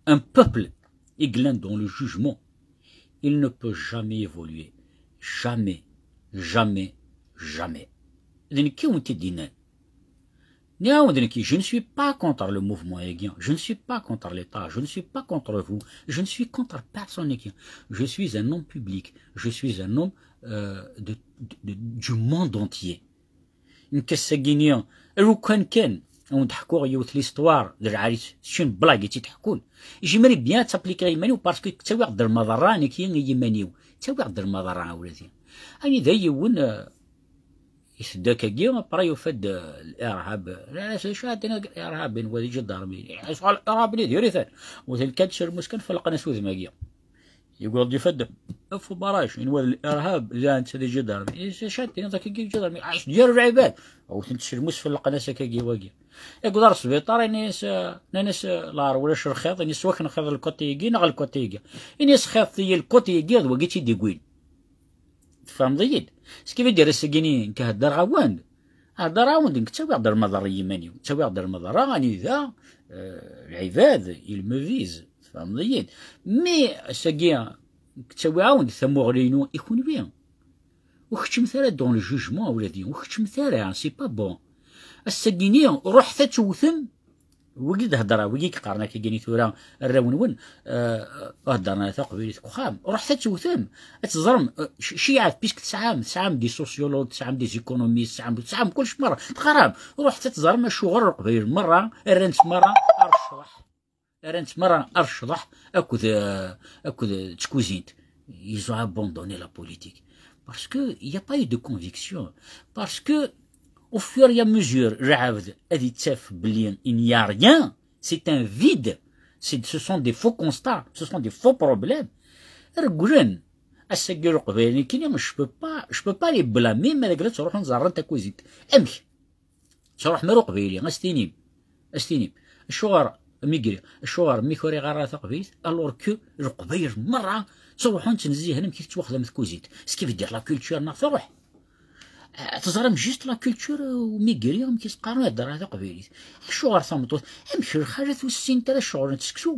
Un peuple est dans le jugement. Il ne peut jamais évoluer. Jamais, jamais, jamais. D nekk i wen-t-id-yennan. Nniɣ-awen-d nekki, je ne suis pas contre le mouvement-agi, je ne suis pas contre l'État, je ne suis pas contre vous, je ne suis contre personne. Je suis un homme public, je suis un homme, euh, de, de, de, du monde entier. Nekk ass-agi-ni, lukan kan ad wen-d-ḥkuɣ yiwet l'histoire d lɛali, c'est une blague i tt-id-ḥekkun. J'aimerais bien ad tt-appliquer i yiman-iw, parce que ttawiɣ-d lmaḍerra nekki i yiman-iw. Ttawiɣ-d lmaḍerra, a wladi. Anida yiwen, euh, iteddu akkagi, après yufa-d, euh, l'irhab. Nnan-as, acu ara d-tiniḍ deg l'irhab, inwa d iǧadarmi? Iḥess ɣer l'irhab-nni diri-ten. Wten kan s lmus kan, felqen-as udem-agi. Yewweḍ-d yufa-d ɣef ubarac, inwa d l'irhab, d netta d iǧadarmi. Is-, acu ara d-tiniḍ akkagi, iǧadarmi? Iḥess-d gar lɛibad. Wten-t s lmus, felqen-as akkagi wagi. Yewweḍ ar sbiṭar, ini-as, euh, nnan-as, euh, lɛar ulac lxiḍ, ini-as, wakken lxiḍ lkuṭi-agi neɣ lkuṭi-agi? Ini-as, xeḍ-iyi lkuṭi-agi, d wagi i tt-id-iwwin. Tfehmeḍ-iyi-d? Ce qui veut dire, ass-agi-ni nekk heddreɣ-awen-d. Heddreɣ-awen-d, nekk ttawiɣ-d lmaḍerra i yiman-iw. Ttawiɣ-d lmaḍerra anida, euh, lɛibad, ils me visent. Tfehmeḍ-iyi-d? Mais ass-agi, nekk ttawiɣ-awen-d tamuɣli-inu i kunwi. Ur keččmet ara dans le jugement, a wladi. Ur keččmet ara, c'est pas bon. Ass-agi-ni, ruḥet ad tewtem. Wigi d-hedra, wigi i yeqqaren akka-gini tura arraw-nwen, euh, ur heddren ara taqbaylit deg uxxam. Ruḥet ad tewtem, ad teẓrem, euh, c-, ciɛet, puisque tesɛam, tesɛam des sociologues, tesɛam des économistes, tesɛam, tesɛam kullec merra, teqqaram. Ruḥet ad teẓrem acuɣer Leqbayel merra, rran-tt merra ar ccḍeḥ. Rran-tt merra ar ccḍeḥ akked, euh, akked tkuzint. Ils ont abandonné la politique. Parce que il y a pas eu de conviction. Parce que, au fur et à mesure, lɛebd ad yettaf belli il n'y a rien, c'est un vide. C'est, ce sont des faux constats, ce sont des faux problèmes. Regglen. Ass-agi Leqbayel nekkini, je peux pas, je peux pas les blâmer, ma deg la ttruḥun ẓerren takuzint. Amek? Ttruḥem ar Uqbayli, a s-tinim, a s-tinim, acuɣer, a Migri, acuɣer mmi-k ur iɣar ara taqbaylit, alors que Leqbayel merra ttruḥun ttnezzihen amek i tettwaxdam tkuzint? Ce qui veut dire la culture-nneɣ truḥ. Ah, teẓram juste la culture, euh, u Migri, amek i s-qqaren, ihedder ara taqbaylit. Acuɣer tameṭṭut, amek lxalat ur ssint ara ccɣel n seksu?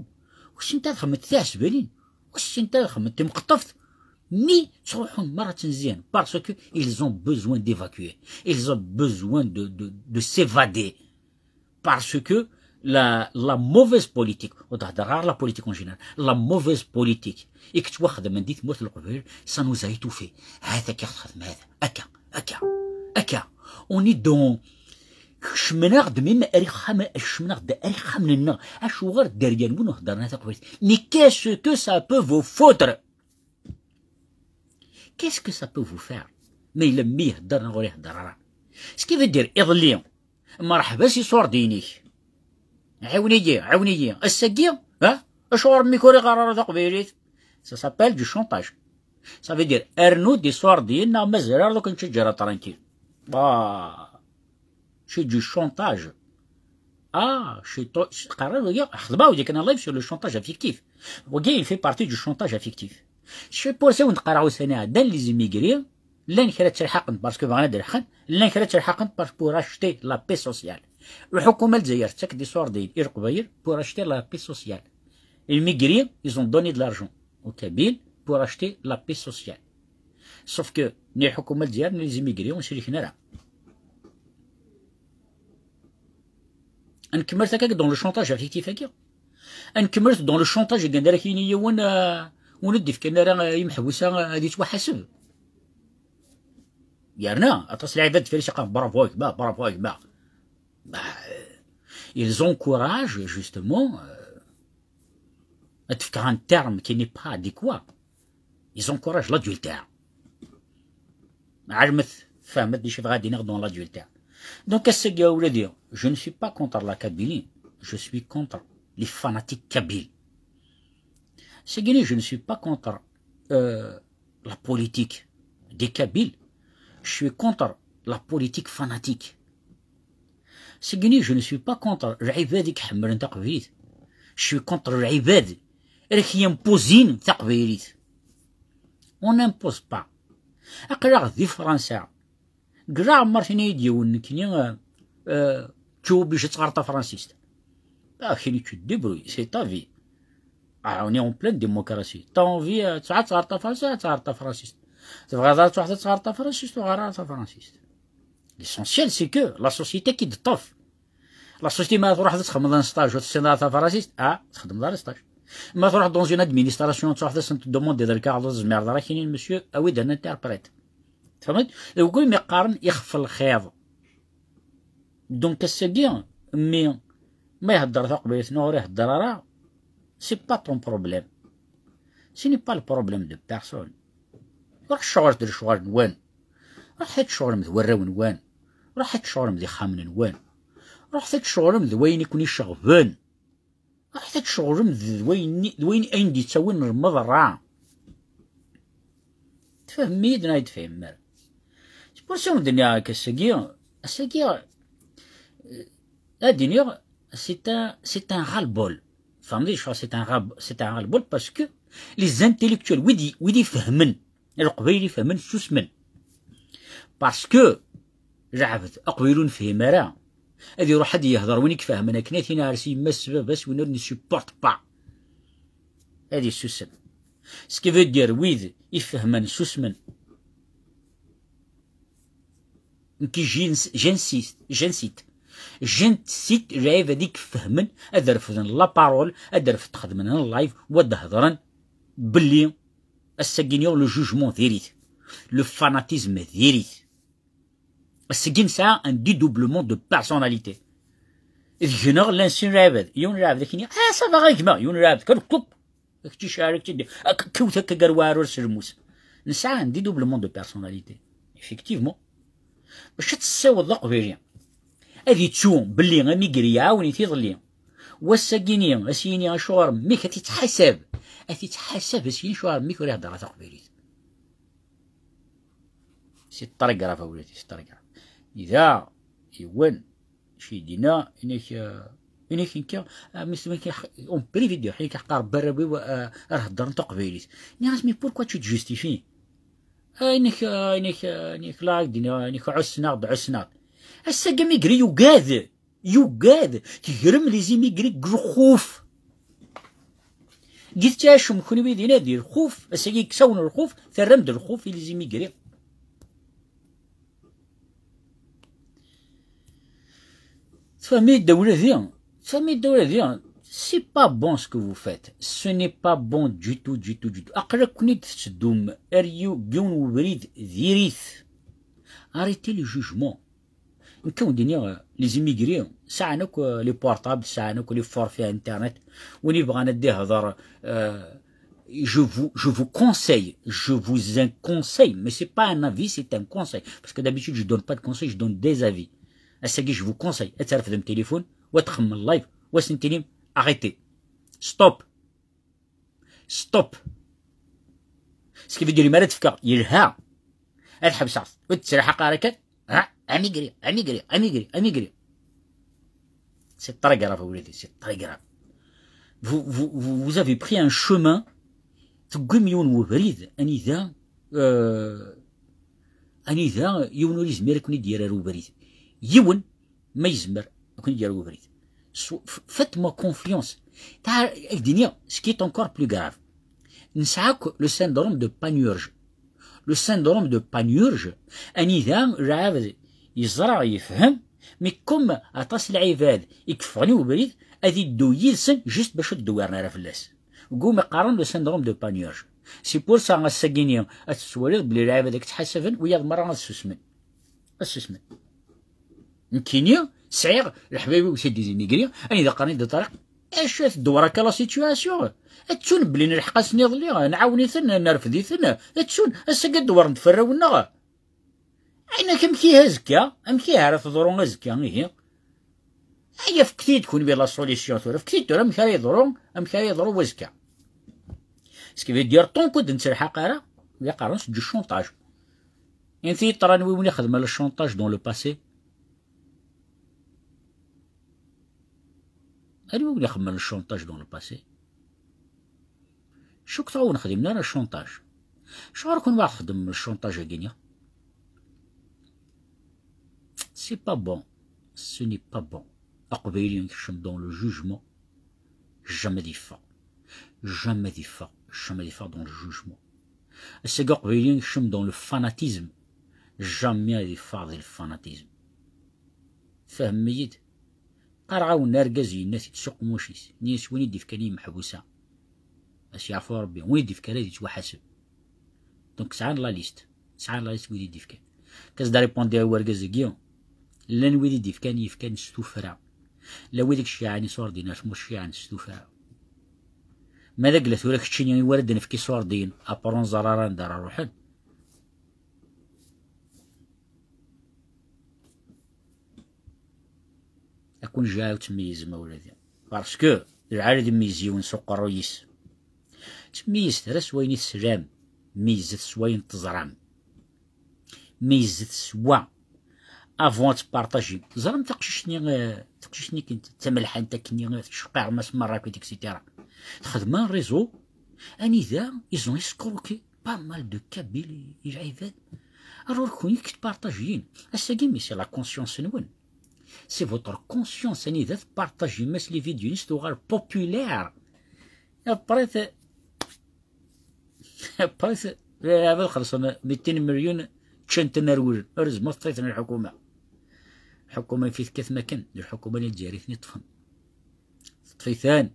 Ur ssint ara xedment tiɛesbanin? Ur ssint ara xedment timqeṭṭeft? Mi ttruḥun merra ttnezzihen, parce que ils ont besoin d'évacuer. Ils ont besoin de, de, de s'évader. Parce que la, la mauvaise politique, ur d-heddreɣ ara la politique en général, la mauvaise politique i yettwaxedmen di tmurt n Leqbayel, ça nous a étouffés. Hata akka i ɣ-texdem, hata, akka, akka, akka. On est dans, kecmen-aɣ-d même ar ixxamen, kecmen-aɣ-d ar ixxamen-nneɣ. Acuɣer dderya-nwen ur heddren ara taqbaylit? Mais qu'est-ce que ça peut vous foutre? Qu'est-ce que ça peut vous faire? Ma yella mmi ihedder neɣ ur ihedder ara. Ce qui veut dire, iḍelli, mreḥba s iṣurdiyen-ik. Ɛiwen-iyi, ɛiwen-iyi. Ass-agi, ha? Acuɣer mmi-k ur iɣar ara taqbaylit? Ça s'appelle du chantage. Ça veut dire, rnu-d iṣurdiyen neɣ mazal ara ur ken-ttaǧǧara tranquille. Bah, c'est du chantage. Ah, c'est to-, c'est, qqaren wagi, xedmeɣ wagi kan live sur le chantage affectif. Wagi, il fait partie du chantage affectif. C'est pour ça ur d-qqareɣ ussan iɛeddan, les immigrés, llan kra ttelḥaqen parce que bɣan ad lḥqen, llan kra ttelḥaqen parce pour acheter la paix sociale. Lḥukuma n Lezzayer tettak-d iṣurdiyen i Leqbayel pour acheter la paix sociale. Les immigrés, ils ont donné de l'argent aux Kabyles pour acheter la paix sociale. Sauf que ni lḥukuma n Lezzayer ni les immigrés ur sliken ara. Ad nkemmel akka dans le chantage affectif-agi. Ad nkemmel dans le chantage-agi, anda ara k-yini yiwen, euh, ur d-ifkan ara, euh, imeḥbus-a, euh, ad yettwaḥaseb. Yerna aṭas n lɛibad deffir-s yeqqar bravo a gma, bravo a gma. Bah, euh, ils encouragent justement, euh, ad fkeɣ un terme qui n'est pas adéquat. Ils encouragent l'adultère. Ɛelmet, fehmet d acu i bɣiɣ ad iniɣ dans l'adultère. Donc, ass-agi, a wladi, je ne suis pas contre la Kabylie, je suis contre les fanatiques kabyles. Ass-agi, je ne suis pas contre, euh, la politique des Kabyles, je suis contre la politique fanatique. Ass-agi, je ne suis pas contre lɛibad i iḥemmlen taqbaylit. Je suis contre lɛibad ara k-yimpouzin taqbaylit. On n'impose pas. Aql-aɣ di Fransa. Deg leɛmer tin ay d-yiwen nekkini, euh, euh, tu es obligé ad teɣreḍ tafransist. Ah, kini tu te débrouilles, c'est ta vie. Ah, on est en pleine démocratie. T'as envie, euh, ad teɣreḍ tafransist, ad teɣreḍ tafransist. Tebɣiḍ ad truḥeḍ ad teɣreḍ tafransist, ur ɣer ara tafransist. L'essentiel, c'est que la société qui d-teṭṭef. La société, ma truḥeḍ ad txedmeḍ un stage ur tessineḍ ara tafransist, ah, txedmeḍ ara stage. Ma truḥeḍ dans une administration, truḥeḍ ad sen-tdemanded lkaɣeḍ, ur tezmireḍ ara, kini, monsieur, awi-d un interprète. Tfehmeḍ? Deg wimi qqaren ixef lxiḍ. Donc, ass-agi, mmi, ma ihedder taqbaylit neɣ ur ihedder ara, c'est pas ton problème. Ce n'est pas le problème de personne. Ruḥ ccɣel d lecɣal-nwen. Ruḥet ad tceɣlem d warraw-nwen. Ruḥet ad tceɣlem d ixxamen-nwen. Ruḥet ad tceɣlem d wayen i ken-iceɣben. Ruḥet ad tceɣlem d, d wayen, d wayen ayen d-yettawin lmeḍra. Tfehmem-iyi-d neɣ ur tfehmem ara? C'est pour ça i d-nniɣ akka ass-agi, ass-agi, euh, ad d-iniɣ, c'est un, c'est un ras-le-bol. Tfehmeḍ-iyi, c'est un ras-, c'est un ras-le-bol parce que les intellectuels, wid i, wid ifehmen, Leqbayel ifehmen, susmen. Parce que lɛebd aqbayli ur nefhim ara, ad iruḥ ad yehder win i ifehmen akken ad t-in-ares yemma-s s baba-s, win ur ne supporte pas. Ad yessusem. Ce qui veut dire, wid ifehmen, susmen. Nekk jins-, j'insiste, j'insiste. J'insiste, lɛibad i ifehmen, ad refden la parole, ad refden xedmen un live, u ad hedren belli ass-agi le jugement diri-t, le fanatisme diri-t. Ass-agi nesɛa un dédoublement de personnalité. Deg-neɣ llan sin lɛibad, yiwen lɛebd ad k-yini, ah, ça va a gma, yiwen lɛebd kan, kup, ad k-icɛel, ad k-id-, ad k-, kewt akka gar waɛrur s lmus. Nesɛa un dédoublement de personnalité. Effectivement. Bac ad tessiweḍ d aqbayli ad yettu belli amigri iɛawen-it iḍelli, wass-agi-ni, ad s-yini acuɣer mmi-k ad t-ittḥasab, ad t-ittḥasab, ad s-yini acuɣer mmi-k ur ihedder ara taqbaylit. C'est très grave, a wladi, c'est très grave. Ida yiwen ci d-yenna, inek, euh, inek nekka, ah, mais c'est vrai que en privé, d-, inek ḥqar barraw-iw, euh, ar heddren taqbaylit. Nniɣ-as, mais pourquoi tu te justifies? Ah, inek, ah, inek, ah, inek la, d-yenna, inek ɛussen-aɣ-d, ɛussen-aɣ-d. Ass-agi amigri yugad, yugad, tegrem les immigrés deg lxuf. Git ttɛicum kunwi dinadi lxuf, ass-agi kksawen lxuf, terram-d lxuf i les immigrés. Tfehmem-iyi-d a wladi? Sami Dawladi, c'est pas bon ce que vous faites. Ce n'est pas bon du tout, du tout, du tout. Aql-aken-id tetteddum ar yu-, yiwen webrid diri-t. Arrêtez le jugement. Nekk ad wen-d-iniɣ, euh, les immigrés sɛan akk, euh, les portables, sɛan akk les forfaits internet. Win yebɣan ad d-ihḍer, euh, je vous, je vous conseille, je vous un conseil, mais c'est pas un avis, c'est un conseil. Parce que d'habitude, je donne pas de conseils, je donne des avis. Ass-agi, je vous conseille, ad trefdem téléphone, wa txemmem live, wa s-ntinim, arrêtez. Stop. Stop. Ce qui veut dire, ma ara d-fkeɣ, yelha. Ad ḥebseɣ. Ur ttserḥaq ara kan. Ah, amigri, amigri, amigri, amigri. C'est très grave, a wladi, c'est très grave. Vous, vous, vous, vous avez pris un chemin. Tewwim yiwen webrid, anida, euh, anida yiwen ur yezmir ad ken-id-yerr ar ubrid. Yiwen, ma yezmer, ad ken-id-yerr ubrid. Sw-, f-, faites-moi confiance. Ta-, ak-d-iniɣ, ce qui est encore plus grave. Nesɛa akk le syndrome de Panurge. Le syndrome de Panurge, anida lɛebd yeẓra, yefhem, mais comme aṭas n lɛibad i yeffɣen i ubrid, ad iddu yid-sen juste bac ur d-dewwiren ara fell-as. Deg umi qqaren le syndrome de Panurge. C'est pour ça, ass-agi-ni, ad tettwaliḍ belli lɛibad ad k-ttḥasaben, wiyaḍ merra ad susmen. Ad susmen. Nekkini sɛiɣ leḥbab-iw c'est des immigrés, anida qqaren-d Ṭariq, acu ad tdewwer akka la situation? Ad ttun belli nelḥeq-asen iḍelli, nɛawen-iten, nerfed-iten, ad ttun, ass-agi ad dewwren-d fell-awen-nneɣ. Ɛinak, amek ihi azekka? Amek ihi ara teḍru azekka, ihi? Aya, fket-iyi-d kunwi la solution tura, fket-iyi-d tura amek ara yeḍru, amek ara yeḍru wazekka. Ce qui veut dire, tant que ur d-nettelḥaq ara, wi qqaren s du chantage. Inti yeṭṭran wi win ixedmen le chantage dans le passé. Anwa i wen-ixedmen le chantage dans le passé? Cukkeɣ ur wen-xdimen ara chantage. Acuɣer i ken-, wa txeddmem le chantage-agi-nni? C'est pas bon. Ce n'est pas bon. Aqbayli yekcem dans le jugement. Jamais ad yeffeɣ. Jamais ad yeffeɣ. Jamais ad yeffeɣ dans le jugement. Ass-agi Aqbayli yekcem dans le fanatisme. Jamais ad yeffeɣ di le fanatisme. Tfehmem-iyi-d? Qqareɣ-awen argaz yenna-t-id s uqemmuc-is, nni-as win i d-ifkan i yimeḥbus-a, ad s-yeɛfu Rebbi, win i d-ifkan ad yettwaḥaseb. Donc sɛan la liste, sɛan la liste wid i d-ifkan. Kas da répondre i wergaz-agi, llan wid i d-ifkan, yefkan s tuffra. Llan wid i iceyyɛen iṣurdiyen ar tmurt ceyyɛen s tuffra. Ma d agla tura keččini i wara d-nefk iṣurdiyen, après ur nẓer ara anda ara ruḥen. Ad ken-jjeɛ ur ttmeyyizem a wladi. Parce que lɛali ad imeyyez yiwen s uqerruy-is. Ttmeyyizet ara s wayen i teslam, meyyzet s wayen teẓram. Meyyzet s wa. Avant ad tpartajim. Ẓram taqcict-nni, eh, taqcict-nni kan d tamelḥant akkenni, eh, tceqqiṛ Mass Marrakit, et cetera. Texdem un réseau anida ils ont escroqué pas mal de Kabyles i lɛibad. Alors, kunwi i tpartajiyin. Ass-agi, mais c'est la conscience-nwen. C'est votre conscience anida tpartajim, mass les vidéos-ines tuɣal populaire. Après, t-, après, t-, lɛibad xelṣen mitin milyun, ččan-ten ar wul. Ur zemmut teṭṭef-iten lḥukuma. Lḥukuma yif-it kat makan, d lḥukuma n Lezzayer i ten-iṭṭfen. Teṭṭef-iten.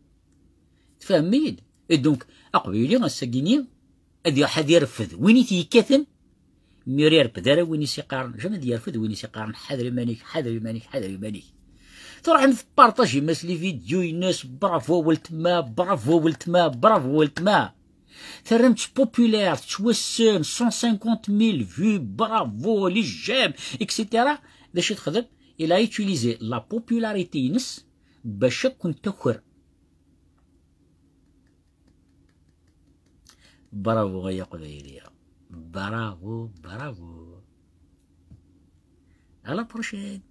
Tfehmem-iyi-d? Et donc, aqbayli ass-agi-ni ad iruḥ ad irfed win i t-yekkaten, mi ur irfed ara win i s-iqqaren, jamais ad yerfed win i s-iqqaren ḥader iman-ik, ḥader iman-ik, ḥader iman-ik. Truḥem tpartajim-as les vidéos-ines, bravo weltma, bravo weltma, bravo weltma. Terram-tt populaire, tettwassen, cent cinquante mille vues, bravo, les j'aime, et cetera. D acu i texdem? Il a utilisé la popularité-ines bac ad ken-taker. Bravo ay Aqbayli. Bravo, bravo. À la prochaine.